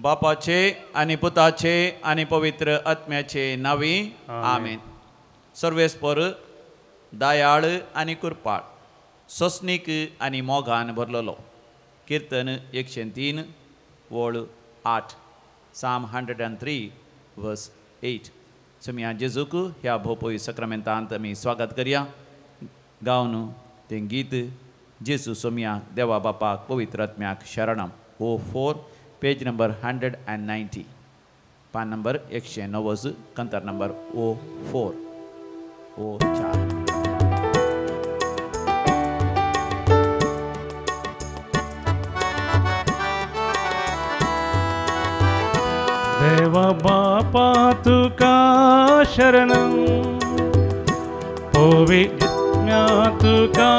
बापाचे आनी पुताचे आनी पवित्र आत्म्याचे नांवी आमेन. सर्वेस्पर दयाळ आनी कृपाळ, सोसणीक आनी मोगान भरलेलो. कीर्तन 103 वळ 8, Psalm 103 verse 8. सोमया जेजूक ह्या भोपय सक्रमेंतांत आमी स्वागत करया. गावन तें गीत जेजू सोमया देवा बापाक पवित्र आत्म्याक शरणम. ओ 4 पेज नंबर 190, पान नंबर 190, कंतर नंबर ओ 4 ओ 4. देवा बापा तुका शरणं, पवित्र्या तुका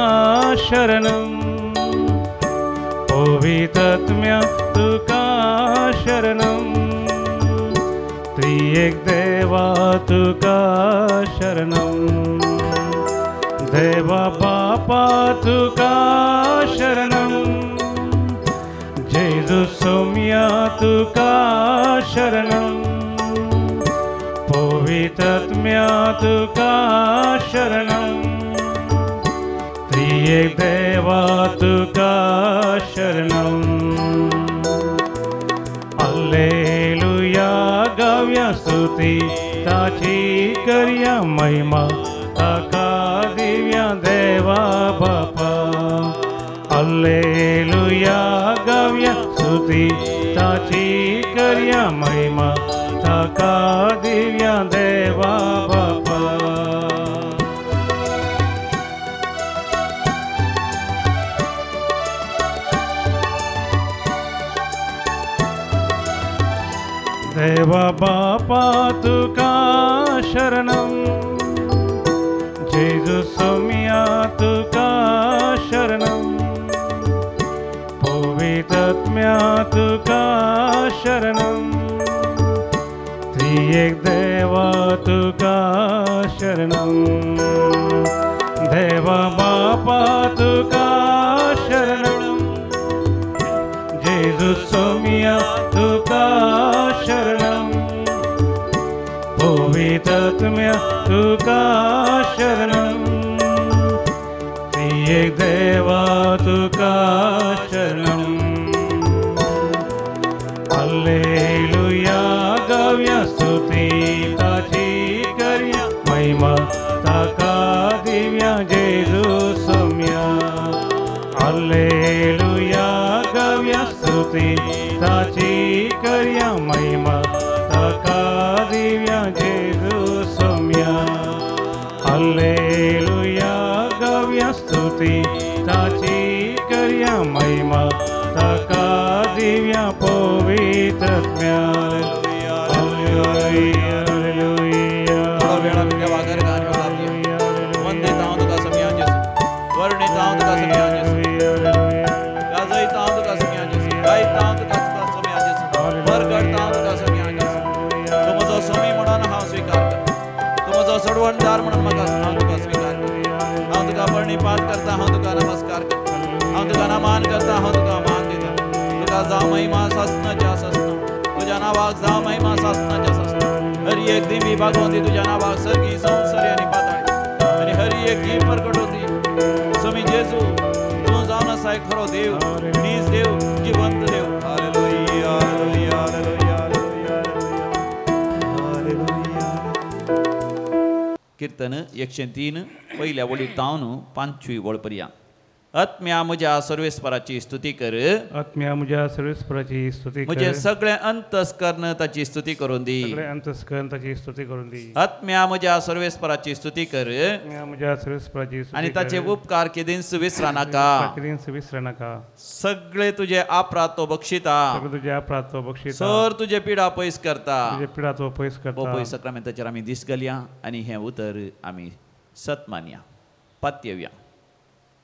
शरणं, पवित्रत्म्या तुका शरणं, त्रिएक देवा तुका शरणं. देवा बापा तुका शरणं, जेजू सोम्या तुका शरणं, पवित्रत्म्या तुका शरणं, त्रिएक देवा तुका शरणं. अल्लेलुया गाव्या स्तुती ताची करया महिमा, ताका दिव्या देवा बापा. अल्लेलुया गाव्या स्तुती ताची करया महिमा, ताका दिव्या देवा बापा. देवा बापा तुका शरणं, जेजू सोम्या तुका शरणं, पवित्रत्म्या तुका शरणं, त्रिएक देवा तुका शरणं. देवा बापा तुका शरणं, जेजू सोम्या तुका शरणं, पवित्रत्म्या तुका शरणं, त्रिएक देवा तुका शरणं. अल्लेलुया गाव्या स्तुती ताची करया महिमा, ताका दिव्या जेजू सोम्या. अल्लेलुया गाव्या स्तुती ताची करया महिमा, ताका दिव्या जेजू सोम्या. अल्लेलुया गाव्या स्तुती ताची करया महिमा, ताका दिव्या पवित्रत्म्या. हालेलुया. थोडो वेळ आमी देवा घरगान दिया. वंदित हांव तुका सोमया जेजू, वर्णित हांव तुका सोमया जेजू, गाजयत हांव तुका सोमया जेजू, गायत हांव तुका सोमया जेजू, परगडत हांव तुका सोमया जेजू. तूं म्हजो सोमी म्हणून हांव स्विकार करता, तूं म्हजो सोडवणदार म्हणून म्हाका हांव तुका स्विकार करता. हांव तुका प्रणिपात करता, हांव तुका नमस्कार करता, हांव तुका नमान करता, हांव तुका मान दिता. तुका जावं महिमा सासनाच्या सासना, तुज्या नांवाक जावं महिमा सासनाच्या सासना. हर एक दिमी भागवती तुज्या नांवाक, सर्गी संवसारी आनी पाताळी, आनी हर एक दी प्रकट होती. स्वामी जेजू तूं जावन आसाय खरो देव, नीज देव, जिवंत देव. Hallelujah, hallelujah, hallelujah, hallelujah. कीर्तन 103 पहिल्या वळी तावन 5वी वळ पर्यंत. आत्म्या म्हज्या सर्वेस्पराची स्तुती कर, आत्म्या म्हज्या सर्वेस्पराची स्तुती कर, म्हजें सगळें अंतस्कर्ण ताची स्तुती करून दी, सगळें अंतस्कर्ण ताची स्तुती करून दी. आत्म्या म्हज्या सर्वेस्पराची स्तुती कर, आत्म्या म्हज्या सर्वेस्पराची आनी ताचे उपकार केदींच विसरा नाका, केदींच विसरा नाका. सगळे तुजे अपराध तो बक्षिता, सगळे तुजे अपराध तो बक्षिता, सर तुजे पिडा पयस करता, तुजे पिडा तो पयस करता. पयस सक्रामेंताचेर आमी दीस घालया आनी हें उतर आमी सत मानया, पातयेवया,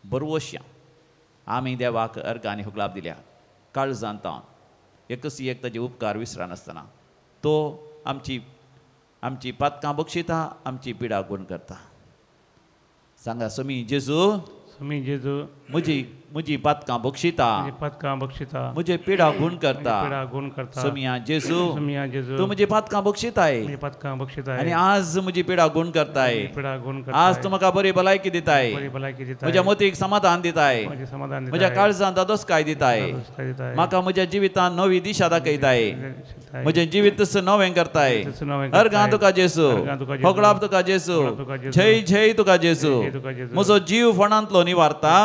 बरवश्या. आमी देवाक अर्घ आनी हुगलाप दिल्या काळजांत तावन एकच एक ताजे उपकार विसरनासतना तो आमची आमची पातकां बक्षिता, आमची पिडा गुण करता. सांगा स्वामी जेजू, स्वामी जेजू, म्हजी म्हजी पातकां बक्षिता, पातकां बक्षिता, म्हजे पिडा गुण करता, पिडा गुण करता। सोमिया जेजू, सोमिया जेजू, तूं म्हजी पातकां बक्षिताय, म्हजी पातकां बक्षिताय आनी आज म्हजी पिडा गुण करताय, पिडा गुण करताय। आज तूं म्हाका बरी भलायकी दिताय, बरी भलायकी दिताय, म्हज्या मतीक समाधान दिताय, म्हजें समाधान दिताय, म्हज्या काळजांत दादोसकाय दिताय, म्हाका म्हज्या जिवितांत नवी दिशा दाखयताय, म्हजें जिवीत नवें करताय। अर्गां तुका जेजू, होगळाप तुका जेजू, जय जय तुका जेजू। म्हजो जीव फोणांतलो निवारता,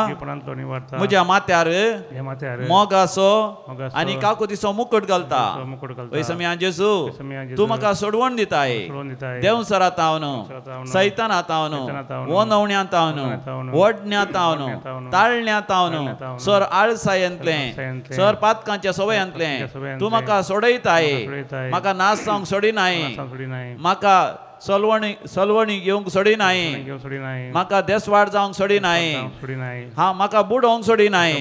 म्हज्या माथ्यार मोगाचो आनी काकुतीचो मुकुट घालता। सोमिया जेजू, तूं म्हाका सोडवण दिताय, देंवसरात हांव, सैतानात हांव, वनवण्यांत हांव, वडण्यांत हांव, ताळण्यांत हांव, सर आळसायेंतलें, सर पातकांच्या सवयांतलें तूं म्हाका सोडयताय। म्हाका नाच जावंक सोडिनाय, म्हाका सलवणी सलवणी घेवंक सोडिनाय, म्हाका देसवाड जावंक सोडिनाय, हा म्हाका बुडोवंक सोडिनाय,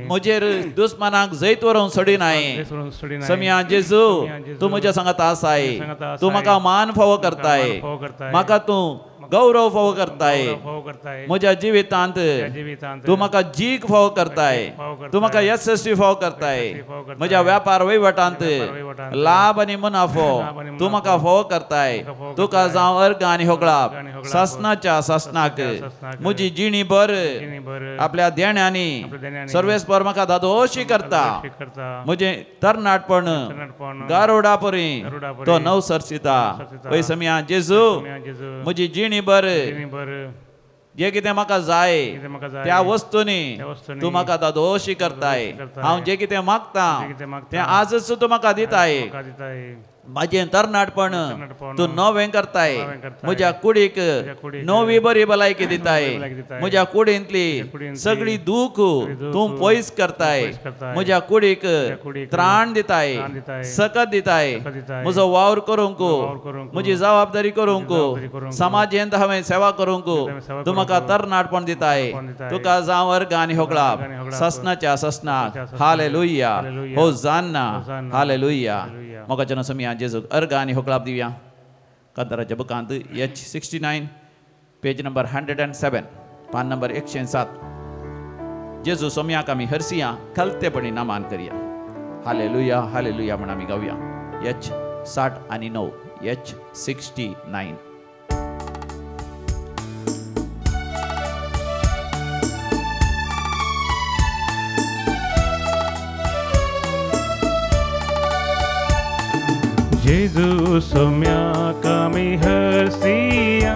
म्हजेर दुस्मानाक जैत व्हरूंक सोडिनाय। सोमिया जेजू, तूं म्हज्या सांगात आसाय, तूं म्हाका मान फावो करताय, म्हाका तूं गौरव फावो करताय, म्हज्या जिवितांत तूं म्हाका जीक फावो करताय, तूं म्हाका येसस्वी फावो करताय, म्हज्या व्यापार वहिवटांत लाभ आनी मुनाफो तूं म्हाका फावो करताय। तुका जावं अर्गां आनी होगळाप सासनाच्या सासनाक। म्हजी जिणी भर आपल्या देण्यांनी सर्वेस्पर म्हाका दादोशी करता, म्हजें तरणाटपण गारोडा परी तो नवसरसिता। वय सोमिया जेजू, म्हजी जिणी भर जे कितें म्हाका जाय त्या वस्तूंनी तूं म्हाका दादोशी करताय। हांव जें कितें मागता तें आजच तूं म्हाका दिताय। म्हजें तरणाटपण तूं नवें करताय, म्हज्या कुडीक नवी बरी भलायकी दिताय, म्हज्या कुडींतली सगळी दूख तूं पयस करताय, म्हज्या कुडीक त्राण दिताय, सकत दिताय, म्हजो वावर करूंक, म्हजी जबाबदारी करूंक, समाजेंत हांवें सेवा करूंक तूं म्हाका तरणाटपण दिताय। तुका जावं अर्गां आनी होगळाप ससनाच्या ससनाक। Hallelujah, होजान्ना, hallelujah. मोगाच्या सोमिया जेजूक अर्गां आनी होगळाप दिवया। कांताराच्या बुकांत H69 page number 107, पान नंबर 107। जेजू सोमियाक आमी हरसिया खलतेपणी नामान करया। हालेलुया हालेलुया म्हण आमी गावया। H69, H69। जेजू सोम्याक आमी हरसिया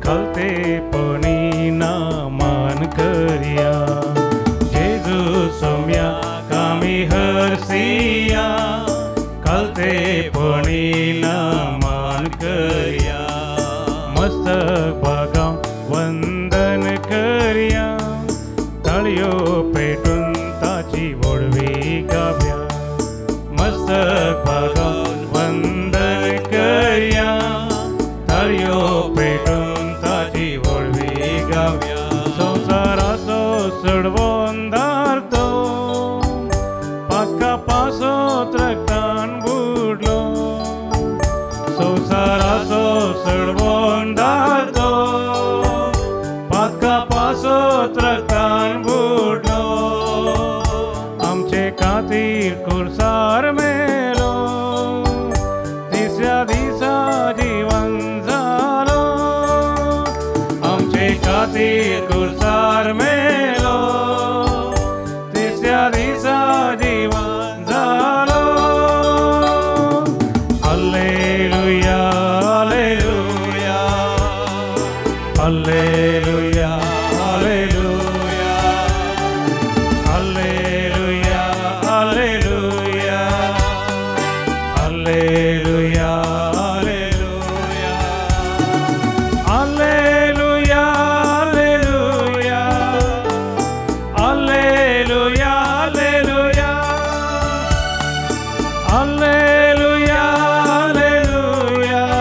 खलतेपणी नामान करया। जेजू सोम्याक आमी हरसिया खलतेपणी नामान करया। मस्तक भागां वंदन करया, ताळयो पेटून ताची व्हडवी गावया। मस्तक भागां वंदन करया, ताळयो पेटून ताची व्हडवी गावया। संवसाराचो सोडवणदार तो, पातका पासत रक्तान बुडलो। संवसाराचो सोडवणदार तो, पातका पासत रक्तान बुडलो। आमचे खातीर कुर्सार मेलो, तिसऱ्या दिसा जिवन जालो। आमचे खातीर कुर्सार मेलो, तिसऱ्या दिसा जिवन जालो। Hallelujah hallelujah hallelujah hallelujah hallelujah hallelujah hallelujah hallelujah hallelujah hallelujah hallelujah hallelujah hallelujah hallelujah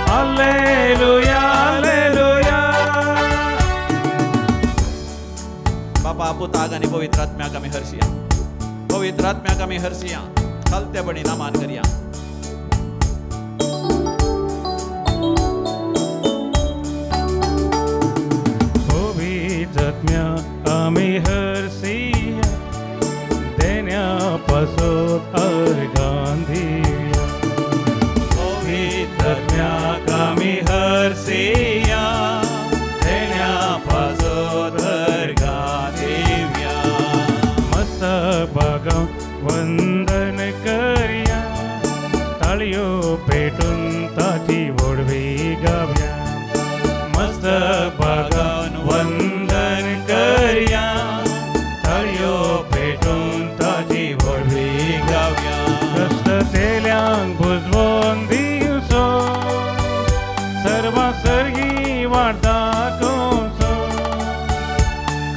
hallelujah hallelujah. बापा पुताक आनी पवित्र आत्म्याक आमी हरसिया, पवित्र आत्म्याक आमी हरसिया, खलतेपणी नामान करया। पवित्र आत्म्या आमी हरसिया देण्या पासत अर्गां दिवया पवित्र आत्म्याक आमी हरसिया देण्या पासत अर्गां दिवया मस्तक बागां वंदन करया ताळयो पेटून ताची व्हडवी गावया मस्तक बागान वंदन करया ताळयो पेटून ताची व्हडवी गावया कश्ट तेल्यांक बुजवोन दिवचो सर्वां सर्गी वाट दाखोवचो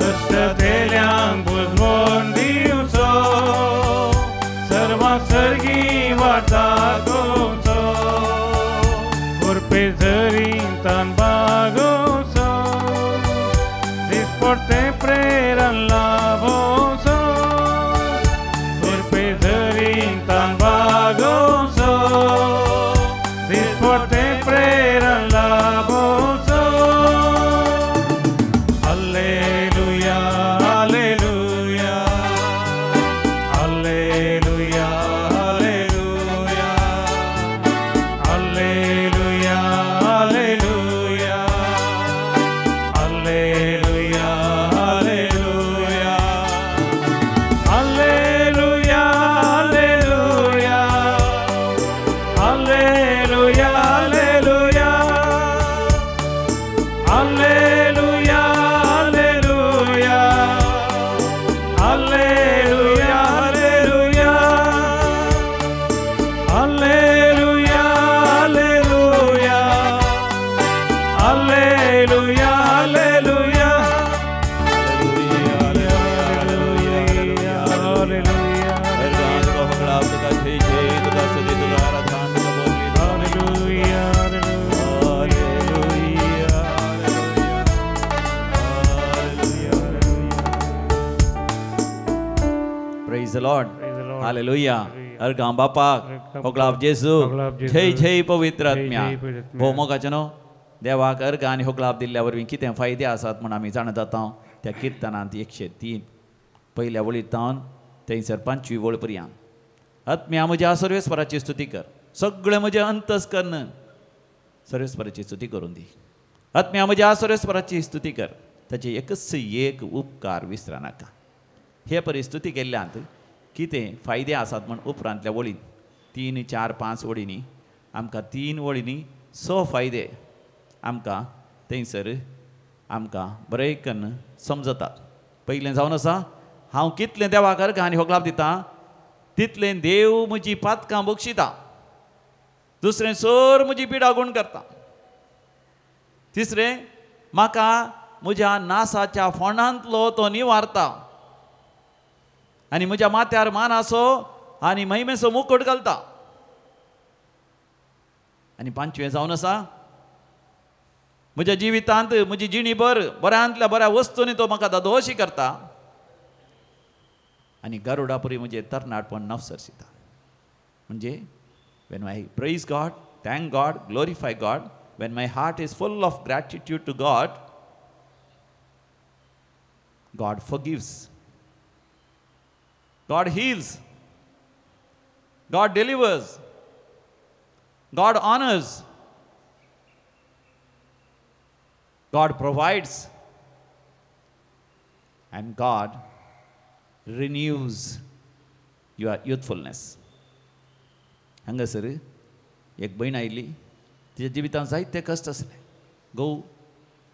कश्ट तेल्यांक बुजवोन दिवचो सर्वां सर्गी वाट दाखोवचो कुरपे जरी तान बागोवचो दिसपडतें प्रेरण लाभोवचो कुरपे जरी तान बागोवचो दिसपडतें प्रेरण लाभोवचो hallelujah hallelujah hallelujah hallelujah hallelujah hallelujah hallelujah hallelujah hallelujah hallelujah hallelujah hallelujah hallelujah hallelujah hallelujah hallelujah hallelujah hallelujah Praise the Lord. Hallelujah. अर्गां बापाक होगलाब जेजू जय जय पवित्र आत्म्या. भोव मोगाचें न्हू देवाक अर्गां आनी होगलाब दिल्ल्या वरवीं कितें फायदे आसात म्हूण आमी जाणा जाता. त्या किर्तनांत 103 पयल्या वळींत तावन थंयसर 5वी वळ पर्यंत. आत्म्या म्हज्या सर्वेस्पराची स्तुती कर, सगळें म्हजें अंतस्कर्ण सर्वेस्पराची स्तुती करून दी. आत्म्या म्हज्या सर्वेस्पराची स्तुती कर, ताचे एकच एक उपकार विसरनाका. हे परिस्थिती केल्ल्यांत कितें फायदे आसात म्हूण उपरांतल्या वळीन 3, 4, 5 वळींनी आमकां 3 वळींनी 6 फायदे आमकां थंयसर आमकां बरें कन्न समजतात. पयलें जावन आसा, हांव कितलें देवाक अर्गां आनी होगलाप दिता तितलें देव म्हजी पातकां बक्षिता. दुसरें, सर म्हजी पिडा गुण करता. तिसरें, म्हाका म्हज्या नासाच्या फोंडांतलो तो निवारता आनी म्हज्या माथ्यार मानाचो आनी महिमेचो मुकुट घालता. आनी 5वें जावन आसा, म्हज्या जिवितांत म्हजी जिणी भर बऱ्यांतल्या बऱ्या वस्तूंनी तो म्हाका दादोशी करता आनी गरुडापुरी म्हजें तरणाटपण नवसरशिता. म्हणजे when I praise God, thank God, glorify God, when my heart is full of gratitude to God, God forgives, God heals, God delivers, God honors, God provides, and God renews your youthfulness. हांगासर एक भयण आयली, तिच्या जिवितांत जायते कश्ट आसले. घोव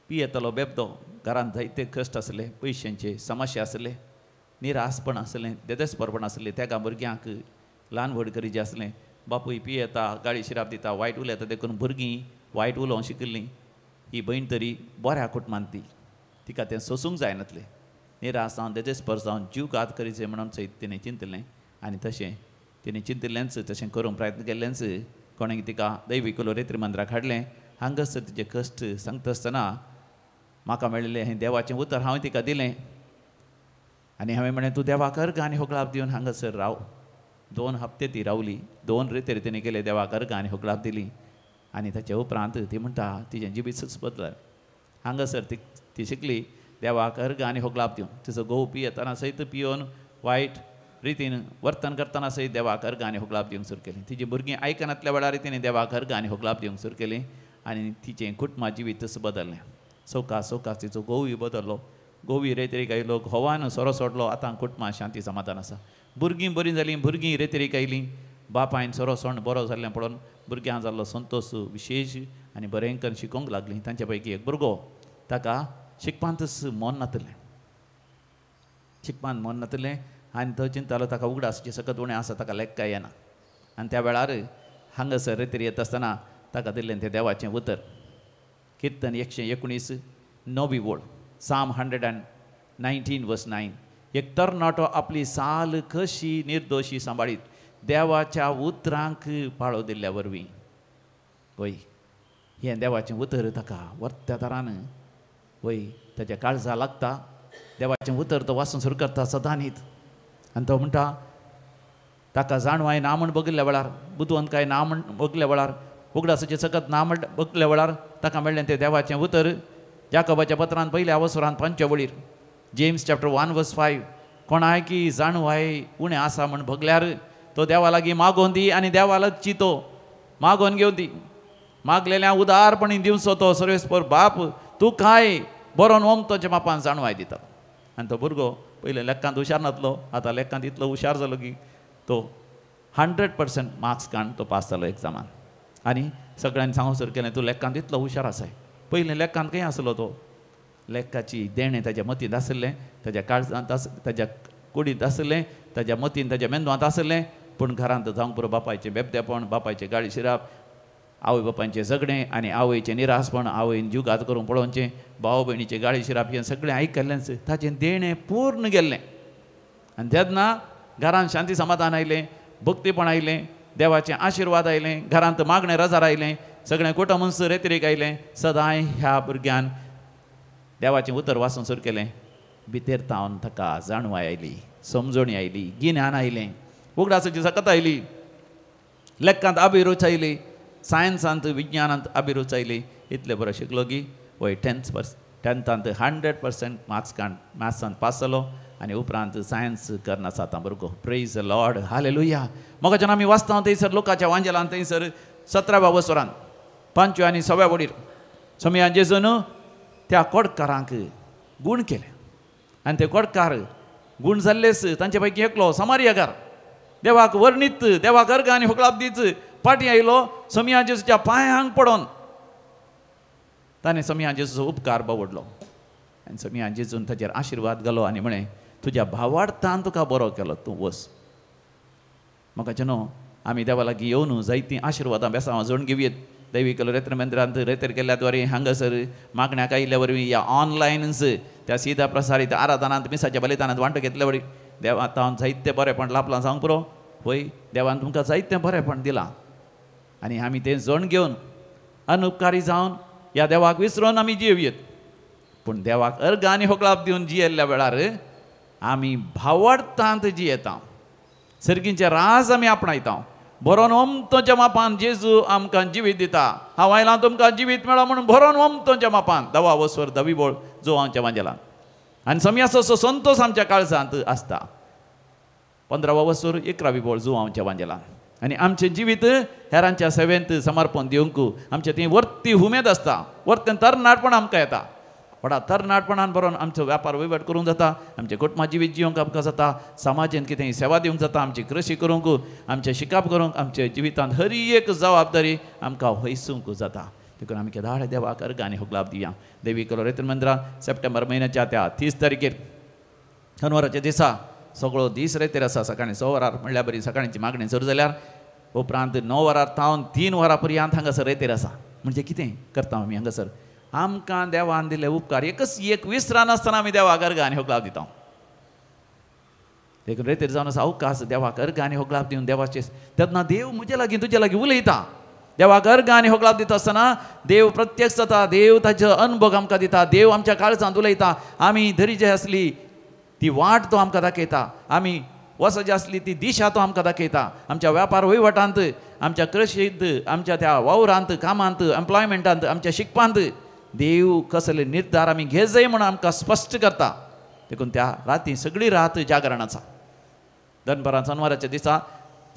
पियेतालो बेबदो, घरांत जायते कश्ट आसले, पयशांचे समस्या आसले, निरासपण आसलें, देदेसपरपण आसलें. त्या भुरग्यांक ल्हान व्हड करीचें आसलें. बापूय पियेता, गाळी शिराप दिता, वायट उलयता, देखून भुरगीं वायट उलोवंक शिकिल्लीं. ही भयण तरी बऱ्या कुटुंबांत ती, तिका तें सोसूंक जायनातलें. निरास जावन देदेसपर जावन जीव घात करीचें म्हणून सयत तिणें चिंतलें आनी तशें तिणें चिंतिल्लेंच, तशें करूंक प्रयत्न केल्लेंच. कोणें तिका दैवी कुलोरेत्री मंदिराक हाडलें. हांगासर तिचे कश्ट सांगता आसतना म्हाका मेळिल्लें हें देवाचें उतर हांवें तिका दिलें आनी हांवें म्हणलें, तूं देवाक अर्गां आनी होगलाप दिवन हांगासर राव. 2 हप्ते ती रावली, 2 रितेर तिणें केले, देवाक अर्गां आनी होगलाप दिली. आनी ताचे उपरांत ती म्हणटा तिजें जिवीतच बदललें. हांगासर ती शिकली, देवाक अर्ग आनी होगलाप दिवन तिचो घोव पियेतना सयत पियोवन वायट रितीन वर्तन करतना सयत देवाक अर्ग आनी होगलाप दिवंक सुरू केली. तिजी भुरगीं आयकनातल्या वेळार तिणें देवाक अर्ग आनी होगलाप दिवंक सुरू केली आनी तिचें कुटुंबा जिवीतच बदललें. सवकास सवकास तिचो घोवूय बदल्लो. घोवूय रेतरीक आयलो, घोवान सोरो सोडलो. आतां कुटुंबां शांती समाधान आसा. भुरगीं बरीं जालीं, भुरगीं रेतरीक आयलीं. बापायन सोरो सोंड बरो जाल्लें पळोवन भुरग्यां जाल्लो संतोश विशेश आनी बरें करून शिकोवंक लागलीं. तांचे पैकी एक भुरगो ताका शिकपांतच मन नातलें, शिकपांत मन नातलें आनी तो चिंतालो ताका उगडासचें सकत उणें आसा, ताका लेखकाय येना. आनी त्या वेळार हांगासर रेतरी येता आसतना ताका दिल्लें तें देवाचें उतर, किर्तन 119 9वी ओळ, Psalm 119 verse 9. एक तरणाटो आपली साल कशी निर्दोशी सांबाळीत देवाच्या उतरांक पाळो दिल्ल्या वरवीं. वय हें देवाचें उतर ताका वर्त्या तरान वय ताच्या काळजा लागता. देवाचें उतर तो वाचून सुरू करता सदांनीत. आनी तो म्हणटा ताका जाणवाय ना म्हण बगिल्ल्या वेळार, बुदवंतकाय ना म्हण बगल्या वेळार, उगडासाचें सकत ना म्हण बगल्या वेळार ताका मेळ्ळें तें देवाचें उतर. जाकोबाच्या पत्रान पयल्या अवसरान 5 वळीर, जेम्स चॅप्टर 1 verse 5, कोणाय की जाणवाय उणें आसा म्हण भगल्यार तो देवा लागीं मागोवन दी आनी देवा लागची तो मागोवन घेवन दी. मागलेल्या उदारपणी दिवचो तो सर्वेस्पर बाप तूं काय बरोवन ओमतोच्या मापान जाणवाय दिता. आनी तो भुरगो पयलें लेखांत हुशार नातलो, आतां लेखांत इतलो हुशार जालो की तो 100% मार्क्स काडून तो पास जालो एग्जामान. आनी सगळ्यांनी सांगूंक सुरू केलें तूं लेखांत इतलो हुशार आसाय. पयलें लेखांत खंय आसलो तो, लेखाची देणें ताज्या मतींत आसलें, ताज्या काळजांत आस, ताज्या कुडींत आसलें, ताज्या मतींत ताज्या मेंदवांत आसलें. पूण घरांत जावंक पुरो बापायचें बेबदेपण, बापायचें गाळी शिराप, आवय बापायचें झगडें आनी आवयचें निरासपण, आवयन जुगाद करूंक पळोवचें, भाव भयणीचें गाळी शिराप, हें सगळें आयकल्लेंच ताचें देणें पूर्ण गेल्लें. आनी तेन्ना घरांत शांती समाधान आयलें, भक्तीपण आयलें, देवाचें आशिर्वाद आयलें, घरांत मागणें रजार आयलें, सगळें कुटुंब रेतिरीक आयलें. सदांय ह्या भुरग्यान देवाचें उतर वाचून सुरू केलें. भितर तावन ताका जाणवाय आयली, समजणी आयली, गिन्यान आयलें, उगडासाची सकत आयली, लेखांत अभिरूच आयली, सायन्सांत विज्ञानांत अभिरूच आयली. इतलें बरो शिकलो की वय 10th 100% marks काड मॅथ्सांत पास जालो आनी उपरांत सायन्स करना आतां भुरगो. Praise the Lord, hallelujah. मोगाच्यान आमी वाचता थंयसर लोकाच्या वांजेलान थंयसर 17व्या वसरान 5व्या आनी 6व्या वडीर सोमयान जेजून त्या कोडकारांक गूण केले आनी ते कोडकार गूण जाल्लेच तांचे पैकी एकलो समारियाकार देवाक वर्णीत देवाक अर्ग आनी होगलाप दीत पाटी आयलो. सोमया जेजूच्या पांयांक पडोन ताणें सोमया जेजूचो उपकार बावडलो आनी सोमया जेजून ताचेर आशिर्वाद घालो आनी म्हळें तुज्या भावार्थान तुका बरो केलो, तूं वस. म्हाका न्हू आमी देवा लागीं येवन जायतीं आशिर्वादां बेसांवां जोडून घेवयेत. दैवी केलो रेत्र मंदिरांत रेतर केल्ल्या द्वारे हांगासर मागण्याक आयिल्ल्या वरवीं या ऑनलायनच त्या सीधा प्रसारीत आराधनांत मिसाच्या बलिदानांत वांटो घेतल्या वरवीं देवा तावन जायतें बरेंपण लाभलां सांगूंक पुरो. वय देवान तुमकां जायतें बरेंपण दिलां आनी आमी तें जण घेवन अनुपकारी जावन ह्या देवाक विसरून आमी जियेवयेत. पूण देवाक अर्ग आनी होगलाप दिवन जियेल्ल्या वेळार आमी भावार्थांत जियेता, सर्गींचे राज आमी आपणायता. भरोन ओमतोच्या मापान जेजू आमकां जिवीत दिता. हांव आयलां तुमकां जिवीत मेळो म्हणून भरोन ओमतोच्या मापान दवा वसवर धवी बोळ जो आमच्या वांजेलान आनी समयाचो संतोश आमच्या काळजांत आसता. 15वा वसवर 11वी बोळ जो आमच्या वांजेलान आनी आमचें जिवीत हेरांच्या सेवेंत समर्पण दिवंक आमचें ती वर्ती हुमेद आसता. वर्तें तरणाटपण आमकां येता. व्हडा तरणाटपणान बरोवन आमचो व्यापार वहिवट करूंक जाता, आमचें कुटुंबा जिवीत जिवंक आमकां जाता, समाजेंत कितेंय सेवा दिवंक जाता, आमची कृशी करूंक, आमचें शिकप करूंक, आमच्या जिवितांत हर एक जबाबदारी आमकां वैसूंक जाता. देखून आमी केदाळ देवाक अर्ग आनी होगलाप दिया. देवी कलो रेतन मंदिरां सप्टेंबर म्हयन्याच्या त्या 30 तारखेर शनवाराच्या दिसा सगळो दीस रेतेर आसा. सकाळीं 6 वरार म्हणल्यार बरी सकाळची मागणी सुरू जाल्यार उपरांत 9 वरार थावन 3 वरां पर्यंत हांगासर रेतेर आसा. म्हणजे कितें करता आमी हांगासर आमकां देवान दिले उपकार एकच एक विसरानासतना आमी देवाक अर्ग आनी होगलाप दिता. देखून रेतेर जावन आसा अवकाश देवाक अर्ग आनी होगलाप दिवन देवाचे तेन्ना देव म्हजे लागीं तुजे लागीं उलयता. देवाक अर्ग आनी होगलाप दिता आसतना देव प्रत्यक्ष जाता, देव ताजो अनुभव आमकां दिता, देव आमच्या काळजांत उलयता. आमी धरी जी आसली ती वाट तो आमकां दाखयता, आमी वचची आसली ती दिशा तो आमकां दाखयता. आमच्या व्यापार वहिवटांत, आमच्या कृशींत, आमच्या त्या वावरांत, कामांत, एम्प्लॉयमेंटांत, आमच्या शिकपांत देव कसले निर्धार आमी घेत जाय म्हणून आमकां स्पश्ट करता. देखून त्या राती सगळी रात जागरण आसा. दनपरां सनवाराच्या दिसा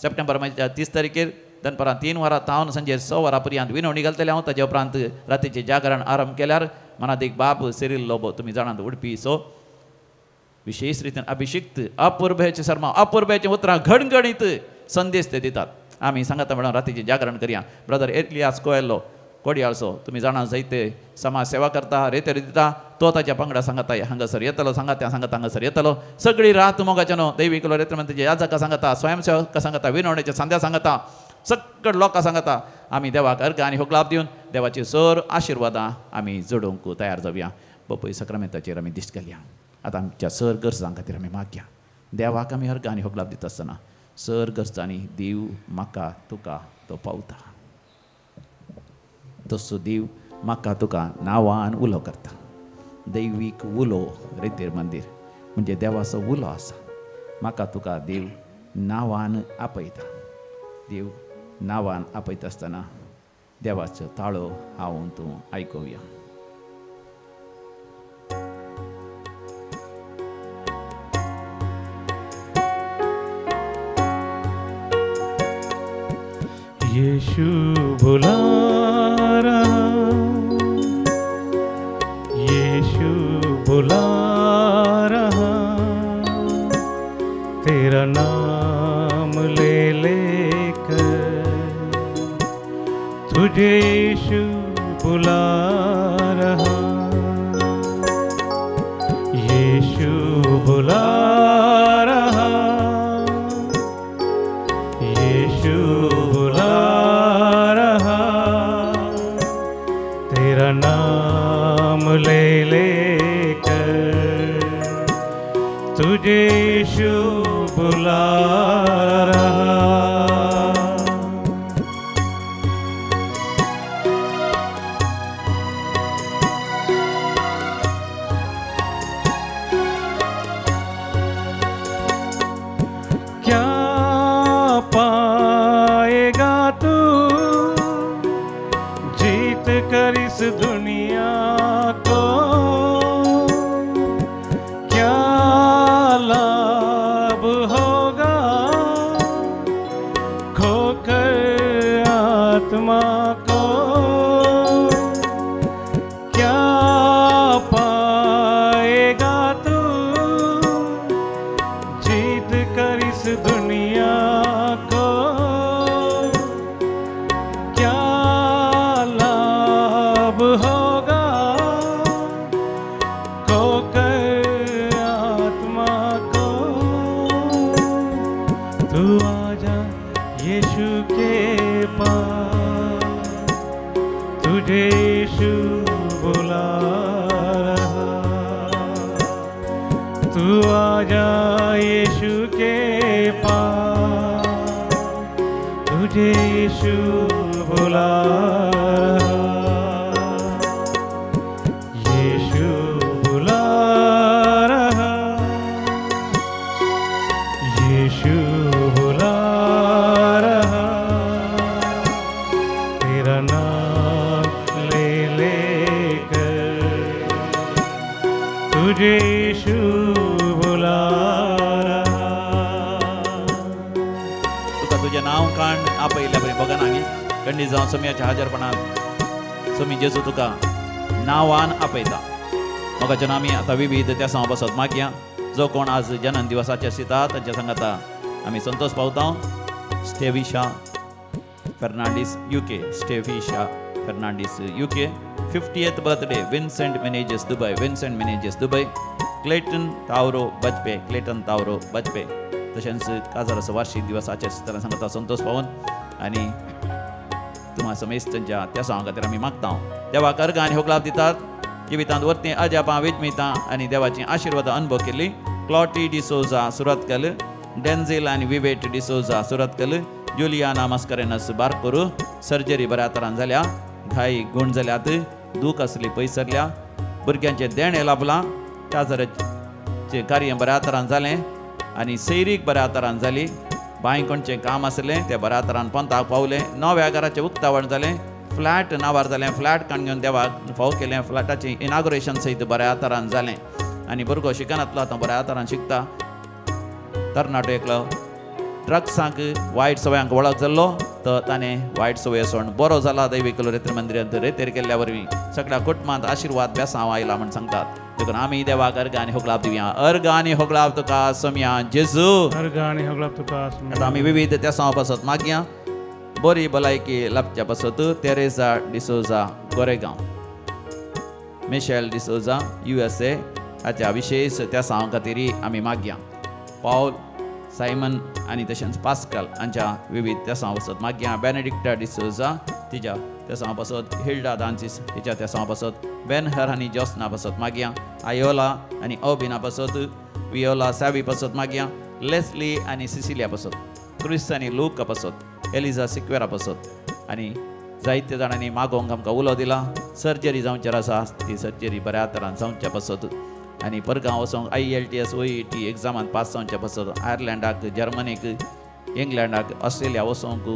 सप्टेंबर म्हयन्याच्या 30 तारखेर दनपरां 3 वरां तावन सांजे 6 वरां पर्यंत विनवणी घालतले हांव. ताज्या उपरांत रातीचें जागरण आरंभ केल्यार मनादीक बाब सिरील लोबो तुमी जाणात उडपी सो विशेष रितीन अभिषिक्त अपुर्भयाचे शर्मा अपुर्भयाचे उतरां घणघणीत संदेश ते दितात. आमी सांगता म्हणून रातीचें जागरण करया. ब्रदर एलियास कोयलो कोडयाळसो तुमी जाणा जायते समाज सेवा करता रेतेर दिता तो ताच्या पंगडा सांगता हांगासर येतलो सांगता सांगता हांगासर येतलो. सगळी रात मोगाच्यानो दैवीक रेत्रमंत्रीचे याजका सांगता स्वयंसेवका सांगता विनवणेच्या संध्या सांगता सगळ लोकां सांगता. आमी देवाक अर्घ आनी होगलाप दिवन देवाची सर आशिर्वादां आमी जोडूंक तयार जावया. बपय सक्रमेंताचेर आमी दिश्ट घालया. आतां आमच्या सर गरजां खातीर आमी मागया. देवाक आमी अर्घ आनी होगलाप दिता आसतना सर गरजांनी देव म्हाका तुका तो पावता. तसो देव म्हाका तुका नांवान उलो करता. दैवीक उलो रेतेर मंदीर म्हणजे देवाचो उलो आसा. म्हाका तुका देव नांवान आपयता. देव नांवान आपयता आसतना देवाचो ताळो हांव तूं आयकुया. यीशु बुला रहा, यीशु बुला रहा, तेरा नाम ले लेकर तुझे यीशु बुला रहा, यीशु बुला रहा, यीशु बुला रहा, तेरा नाम ले लेकर तुझे यीशु बुला रहा। क्या पाएगा तू जीत कर इस दुनिया को, क्या लाभ होगा खोकर आत्मा को, क्या पाएगा तू जीत कर इस दुनिया को, क्या लाभ होगा खोकर आत्मा को। तू आजा यीशु के पास, तुझे यीशु बुला रहा, तू आजा यीशु के पास, तुझे यीशु बुला रहा, यीशु बुला रहा, यीशु बुला रहा, तेरा नाम ले लेकर तुझे यीशु बुला रहा। तुका तुजें नांव काण आपयिल्ल्या बरें बगना गे कंडी जावं सम्याच्या हाजरपणांत समी जेजू तुका नांवान आपयता. मोगाच्यान आमी आतां विविध त्या सांव बसत मागया. जो कोण आज जनन दिवसाचे आसता तांच्या सांगाता आमी संतोष पावता. Stevisha Fernandes UK, Stevisha Fernandes UK, 50th birthday Vincent Menezes Dubai, Vincent Menezes Dubai, Clayton Tauro Bajpe, Clayton Tauro Bajpe. तशेंच काजाराचो वार्षिक दिवसाचे आसतना सांगता संतोष पावन आनी तुमा समेस्त तांच्या त्या सांगा खातीर आमी मागता. देवाक अर्घ आनी होगलाप दितात. जिवितांत वरतीं अजापां विजमितां आनी देवाची आशिर्वादां अनुभव केली. क्लॉटी डिसोजा सुरतकल, डेन्झिल आनी Wittet D'Souza Surathkal, Juliana Mascarenhas बारकोर surgery बऱ्या तरान जाल्या, घाई गुण जाल्यात, दूख आसली पयसरल्या, भुरग्यांचें देणें लाभलां, काजाराचें कार्य बऱ्या तरान जालें आनी सैरीक बऱ्या तरान जाली. बांयकोणचें काम आसलें तें बऱ्या तरान पंताक पावलें, नव्या घराचें उक्तावण जालें. फ्लॅट नांवार जालें, फ्लॅट काण घेवन देवाक फाव केलें. फ्लॅटाचें इनाग्रेशन सयत बऱ्या तरान जालें आनी भुरगो शिकनातलो, आतां बऱ्या तरान शिकता. तरणाटो एकलो ड्रग्सांक वायट सवयांक वळख जाल्लो, तर ताणें वायट सवय सोडून बरो जाला. दैवीक रेतीर मंदिरांत रेतीर केल्ल्या वरवीं सगळ्या कुटुंबांत आशिर्वाद बेसांव आयला म्हूण सांगतात. देखून आमी देवाक अर्ग आनी होगळाप दिवया. अर्ग आनी होगळाप तुका सोमया जेजू, अर्ग आनी होगळाप तुका. आतां आमी विविध तेसांव पासत मागया. बरी भलायकी लाभच्या पासत Teresa D'Souza Goregaon, Michelle D'Souza USA हाच्या विशेष तेसांव खातीर आमी मागया. पावल सायमन आनी तशेंच पास्कल हांच्या विविध तेसांव पासत मागया. बेनेडिक्टा डिसोजा तिच्या तेसांव पासत, हिल्डा दान्सीस हिच्या तेसांव पासत, बेनहर आनी जोस्ना पासत मागया. आयोला आनी ओबिना पासत, वियोला सॅवी पासत मागया. लेस्ली आनी सिसिलिया पासत, क्रिस आनी लूका पासत, एलिजा सिक्वेरा पासत आनी जायते जाणांनी मागोवंक आमकां उलो दिला. सर्जरी जावचेर आसा ती सर्जरी बऱ्या तरान जावच्या पासत आनी परगांव वचोंक IELTS OET एग्जामान पास जावच्या पासत आयर्लंडाक, जर्मनीक, इंग्लंडाक, ऑस्ट्रेलिया वचोंक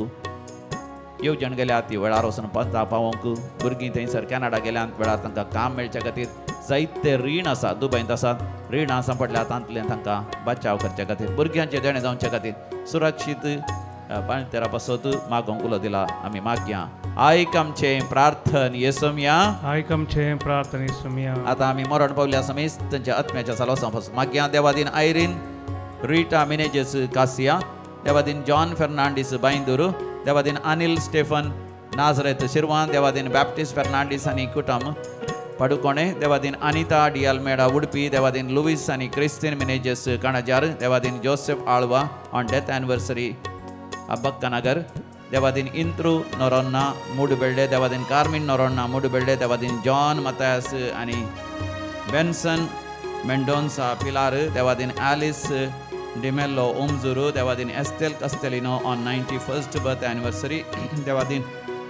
येवजण गेल्या ती वेळार वचून पंता पावोवंक. भुरगीं थंयसर कॅनडा गेल्यान वेळार तांकां काम मेळच्या खातीर जायते रीण आसा, दुबयंत आसात, रिणां सांपडल्या तांतल्यान तांकां बचाव करच्या खातीर, भुरग्यांचें देणें जावच्या खातीर सुरक्षीत पाणतेरा पासत मागोवंक उलो दिला. आमी मागया. आयक आमचें प्रार्थन येसोमया, आयक आमचें प्रार्थन येसोमया. आतां आमी मरण पावल्या समेस्त तांच्या आत्म्याच्या सालोसां पासून मागया. देवादीन आयरीन रिटा मिनेजेस कासिया, देवादीन जॉन फेर्नांडीस बांयदूर, देवादीन अनिल स्टेफन नाजरेत शिरवान, देवादीन बॅप्टिस्ट फेर्नांडीस आनी कुटम पडुकोणे, देवादीन अनिता डी अल्मेडा उडपी, देवादीन लुईस आनी क्रिस्तीन मिनेजेस काणाजार, देवादीन Joseph Alva on death anniversary Abbakkanagar, देवादीन इंत्रू नोरोन्ना मुडबेल्डे, देवादीन कार्मीन नोरोन्ना मुडबेल्डे, देवादीन जॉन मतायस आनी बेन्सन मेंडोन्सा पिलार, देवादीन आलिस डिमेल्लो ओमजुरू, देवादीन Estelle Castelino on 91st birth anniversary, Devadin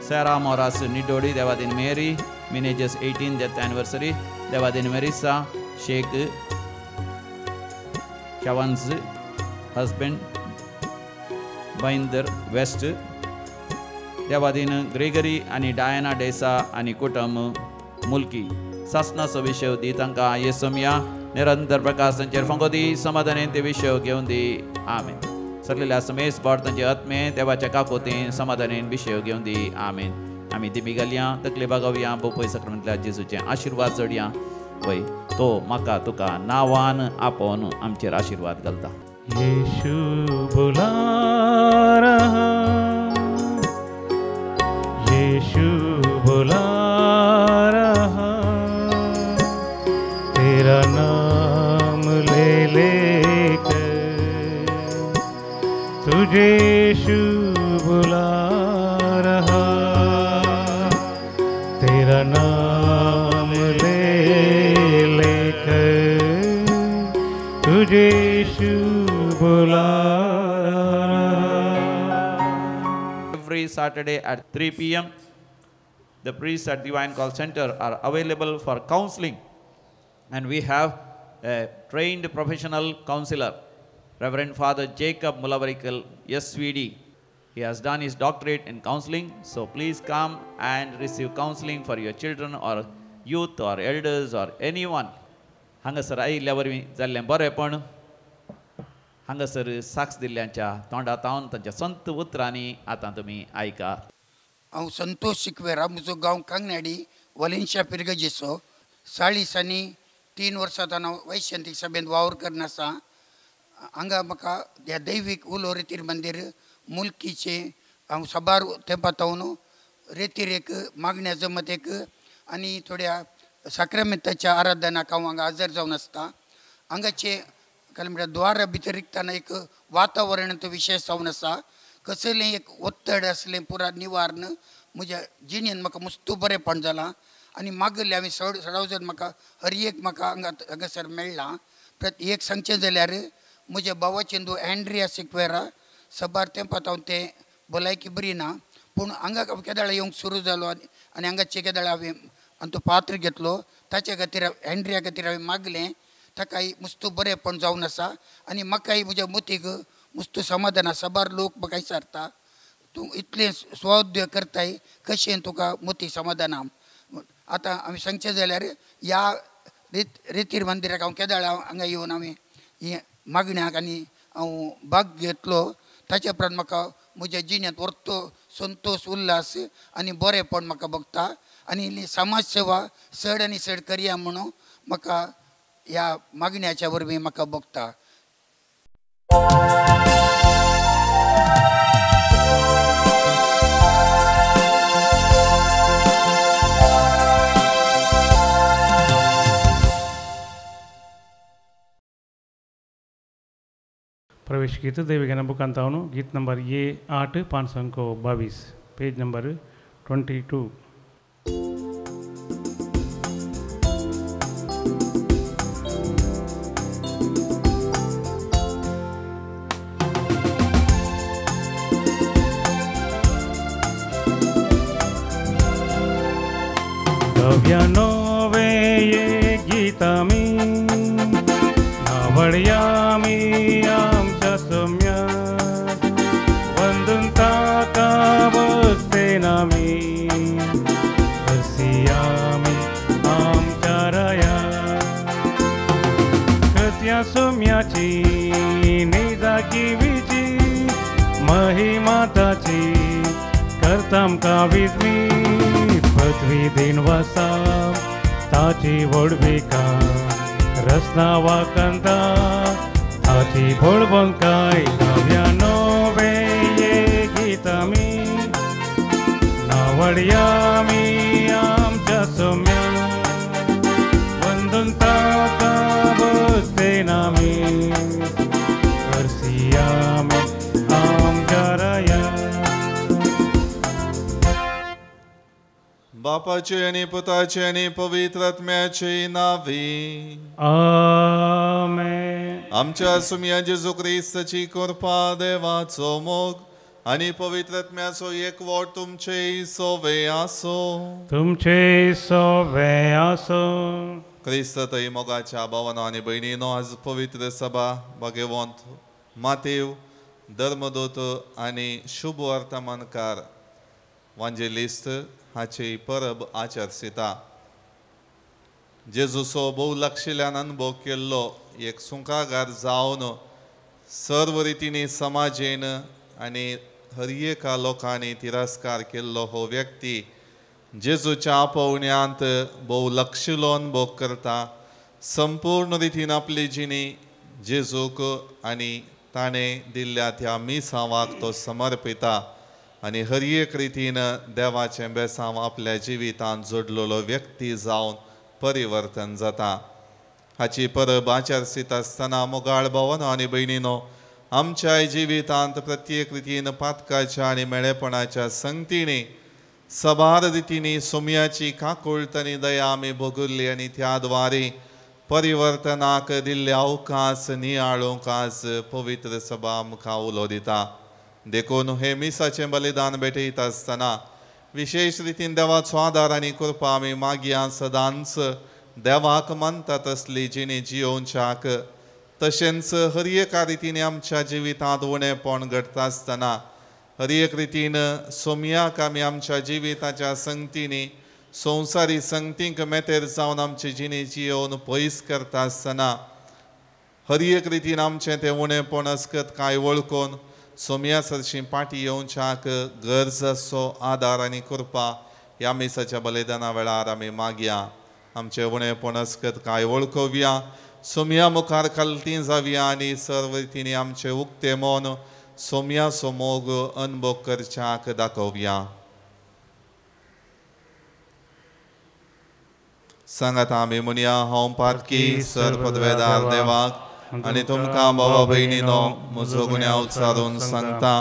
Sera Moras Nidodi, देवादीन मेरी मिनेजस 18 डेथ एनिवर्सरी, देवादीन मेरिसा शेख चवन्स हस्बेंड बाइंदर वेस्ट, देवादीन ग्रेगरी आनी डायना डेसा आनी कुटम मुल्की. सासनाचो विशय दी तांकां येसोमया, निरंतर प्रकाश तांचेर फांको दी, समाधानेन ते विशय घेवन दी. आमेन. सगळ्या समेस बोट तांचे आत्मे देवाच्या काकोतीन समाधानेन विशय घेवन दी. आमेन. आमी दिमी घालया, तकले बागोवया, बोपय सक्रांतल्या जेजूचे आशिर्वाद जोडया. वय तो म्हाका तुका नांवान आपोवन आमचेर आशिर्वाद घालता. यीशु बुला रहा, यीशु बुला रहा, तेरा नाम ले लेकर तुझे यीशु बुला रहा, तेरा नाम ले लेकर तुझे यीशु बुला रहा. Every Saturday at 3 p.m. the priests at Divine Call Center are available for counseling, and we have a trained professional counselor, Reverend Father Jacob Mulavarikal, SVD. He has done his doctorate in counseling, so please come and receive counseling for your children or youth or elders or anyone. हांगासर आयिल्ल्या वरवीं जाल्लें बरेंपण हांगासर साक्ष दिल्ल्यांच्या तोंडातावन तांच्या संत उतरांनी आतां तुमी आयकात. हांव संतोष सिक्वेरा, म्हजो गांव कांगनाडी, वलेन्शिया पिरगजेचो. 40 आनी 3 वर्सां हांव वैशांतीक सभेंत वावर करून आसा. हांगा म्हाका ह्या दैवीक उलो रेतीर मंदीर मुलकीचें हांव साबार तेंपा तावन रेतीर एक मागण्या जमत एक आनी थोड्या साक्रामेंताच्या आराधनाक हांव हांगा हजर जावन आसता. हांगाचें काय म्हणल्यार द्वारा भितर रिगतना एक वातावरण तो विशेष जावन आसा. कसलें एक ओत्तड आसलें पुरा निवारण म्हज्या जिणेन म्हाका मस्तू बरेंपण जालां आनी मागल्लें हांवें सडाव जर म्हाका हर एक म्हाका हांगा हांगासर मेळ्ळां. प्रत एक सांगचें जाल्यार म्हज्या भावाचें दो एंड्रिया सिक्वेरा सबार तेंपा तावन तें भलायकी बरी ना, पूण हांगा केदाळा येवंक सुरू जालो आनी हांगाचे केदाळा हांवें आनी तो पात्र घेतलो. ताच्या खातीर एंड्रिया खातीर हांवें मागलें, ताकाय मस्तू बरेंपण जावन आसा आनी म्हाकाय म्हज्या मतीक मस्तू समाधान आसा. साबार लोक म्हाका विचारता तूं इतलें स्वाउद्योग करताय कशें तुका मोती समाधान. आतां आमी सांगचें जाल्यार ह्या रेतीर मंदिराक हांव केदाळ हांगा येवन आमी हे मागण्याक आनी हांव भाग घेतलो. ताच्या उपरांत म्हाका म्हज्या जिणेंत व्हरतो संतोश उल्हास आनी बरेंपण म्हाका भोगता आनी इल्ली समाज सेवा चड आनी चड करया म्हणून म्हाका ह्या मागण्याच्या वरवीं म्हाका भोगता. प्रवेश गीत देविका बुकांतावनु गीत नंबर ये 8 522 पेज नंबर 22. गव्यानो ये गीतामी नावडयामी आमच्या सम्या वंदन ताका बसते नामी हसियामी आमच्या राया कृत्या सोम्याची निजाकिवीची महिमा ताची करताम काविजमी पृथ्वी दिनवासा ताची व्हडविका रसना वाकंता ताची भोळबंकाय नव्यानो ये गीतामी नावडयामी आमच्या सोम्या वंदन ताका बसते नामी हरसियामी आमच्या राया. बापाचे आनी पुताचे आनी पवित्र आत्म्याचे नावे आमेन. आमच्या सुम्या जेजू क्रिस्ताची कृपा देवाचो मोग आनी पवित्र आत्म्याचो एकवट तुमचे सोवे आसो. तुमचे सोवे आसो. क्रिस्त थंय मोगाच्या भावानो आनी भयणीनो आज पवित्र सभा भाग्यवंत मातेव धर्मदूत आनी शुभ वर्तमानकार वांजेलिस्त हाची परब आचरसिता. जेजूचो भोव लागशिल्ल्यान अनुभव केल्लो एक सुंकागार जावन सर्व रितीनी समाजेन आनी हर एका लोकांनी तिरस्कार केल्लो हो व्यक्ती जेजूच्या आपोवण्यांत भोव लक्षिलो अनुभव करता. संपूर्ण रितीन आपली जिणी जेजूक आनी ताणें दिल्ल्या त्या मिसांवाक तो समर्पिता आनी हर एक रितीन देवाचें बेसांव आपल्या जिवितांत जोडलेलो व्यक्ती जावन परिवर्तन जाता. हाची परब आचरसीत आसतना मोगाळ भावानो आनी भयणीनो आमच्या जिवितांत प्रत्येक रितीन पातकाच्या आनी मेळेपणाच्या संगतीने सबार रितीनी सोम्याची काकुळट आनी दया आमी भोगुल्ली आनी त्या द्वारे परिवर्तनाक दिल्ले अवकाश नियाळूंक आज पवित्र सभा आमकां उलो दिता. देखून हे मिसाचें बलिदान भेटयता आसतना विशेश रितीन देवाचो आदार आनी कृपा आमी मागया सदांच देवाक मानता तसली जिणी जियोवच्याक तशेंच हर एका रितीन आमच्या जिवितांत उणेपण घडटा आसतना हर एक रितीन सोम्याक आमी आमच्या जिविताच्या संगतीनी संवसारी संगतींक मेतेर जावन आमची जिणी जियोवन पयस करता आसतना हर एक रितीन आमचें तें उणेपण अस्कत कांय वळखून सोम्या सरशी पाटी येवच्याक गरज आसचो आदार आनी कृपा ह्या मिसाच्या बलिदाना वेळार आमी मागया. आमचें उणेपण अस्कत कांय वळखोवया सोम्या मुखार खालती जावया आनी सर्व रितीनी आमचें उक्तें मन सोम्याचो मोग अनुभव करच्याक दाखोवया. सांगात आमी म्हणया हांव पातकी सर पदवेदार देवाक आनी तुमकां भावा भयणीनो म्हजो गुन्यांव उच्चारून सांगता.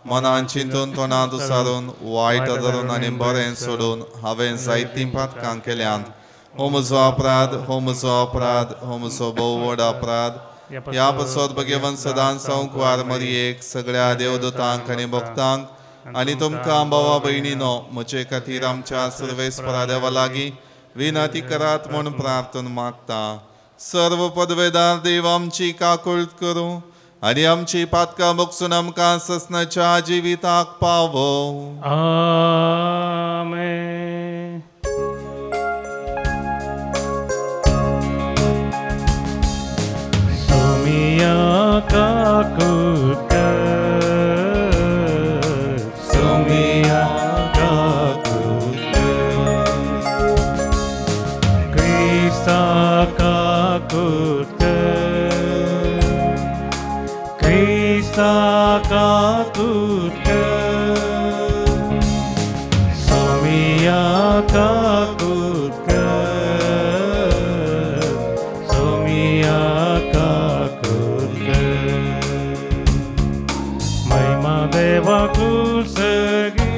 मनान चिंतून तोंडांत उच्चारून वायट धरून आनी बरें सोडून हांवें जायतीं पातकां केल्यांत. हो म्हजो अपराध, हो म्हजो अपराध, हो म्हजो भोव व्हड अपराध. ह्या पासत भगवंत सदांच संवकवार मरियेक सगळ्या देवदूतांक आनी भक्तांक आनी तुमकां भावा भयणीनो म्हजे खातीर आमच्या सर्वेस्परा देवा लागीं विनंती करात म्हूण प्रार्थना मागता. सर्व पदवेदार देव आमची काकुळट करूं आनी आमची पातकां मोगसून आमकां ससनाच्या जिविताक पावो. आमेन. सोमिया काकुत सोमिया काकुत क्रिस्ता काकुत क्रिस्ता काकुत सोमिया काकुत सोमिया काकुत महिमा देवा कुसगी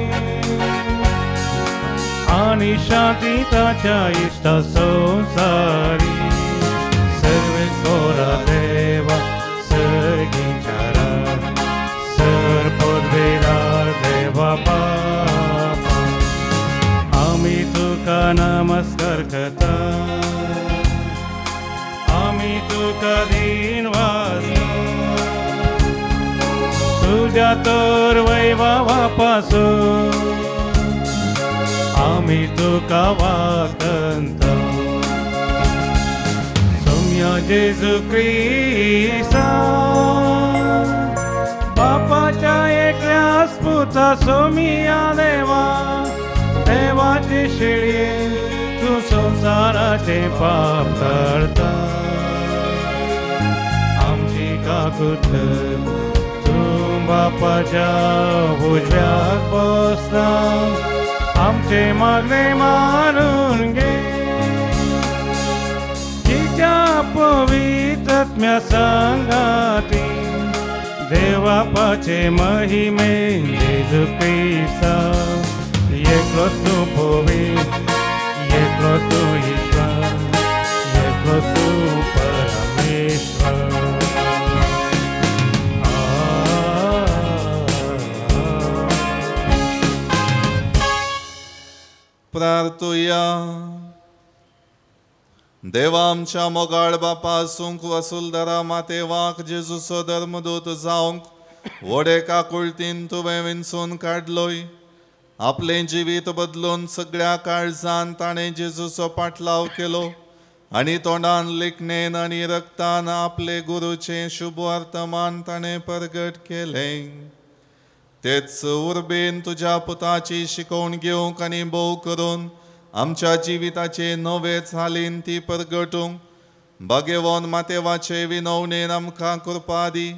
आणि शांती ताच्या इष्टा संसारी सर्वे सोरा देवा सगींच्या सर पदवेदार देवा बापा आमी तुका नमस्कार करता आमी तुका दीन वासता तुज्या तर वैभवापासून आमी तुका वाकंता. सोम्या जेजू क्रिस्ता बापाच्या एकल्याच पुता सोमिया देवा देवाचे शिळये तूं संवसाराचे पाप काडता आमची काकूत तूं बापाच्या उजव्याक बसला आमचे मागणे मानून घे तिच्या पवित्रत्म्या सांगाती देवापाचे महिमे जेजू क्रिस्ता एकलोच तूं पवित्र एकलोच तूं ईश्वर एकलोच तूं परमेश्वर. प्रार्थुया. देवा आमच्या मोगाळ बापा आसूंक वसुलदारा मातेवाक जेजूचो धर्मदूत जावंक व्हड एका कुळतीन तुवें विंचून काडलोय. आपलें जिवीत बदलून सगळ्या काळजान ताणें जेजूचो पाटलाव केलो आनी तोंडान लिखणेन आनी रक्तान आपले गुरूचें शुभ वर्तमान ताणें परगट केलें. तेच उर्बेन तुज्या पुताची शिकवण घेवंक आनी भोव करून आमच्या जिविताचे नवे चालीन ती परगटूंक भाग्यवान मातेवाचे विनवणेन आमकां कृपा दी.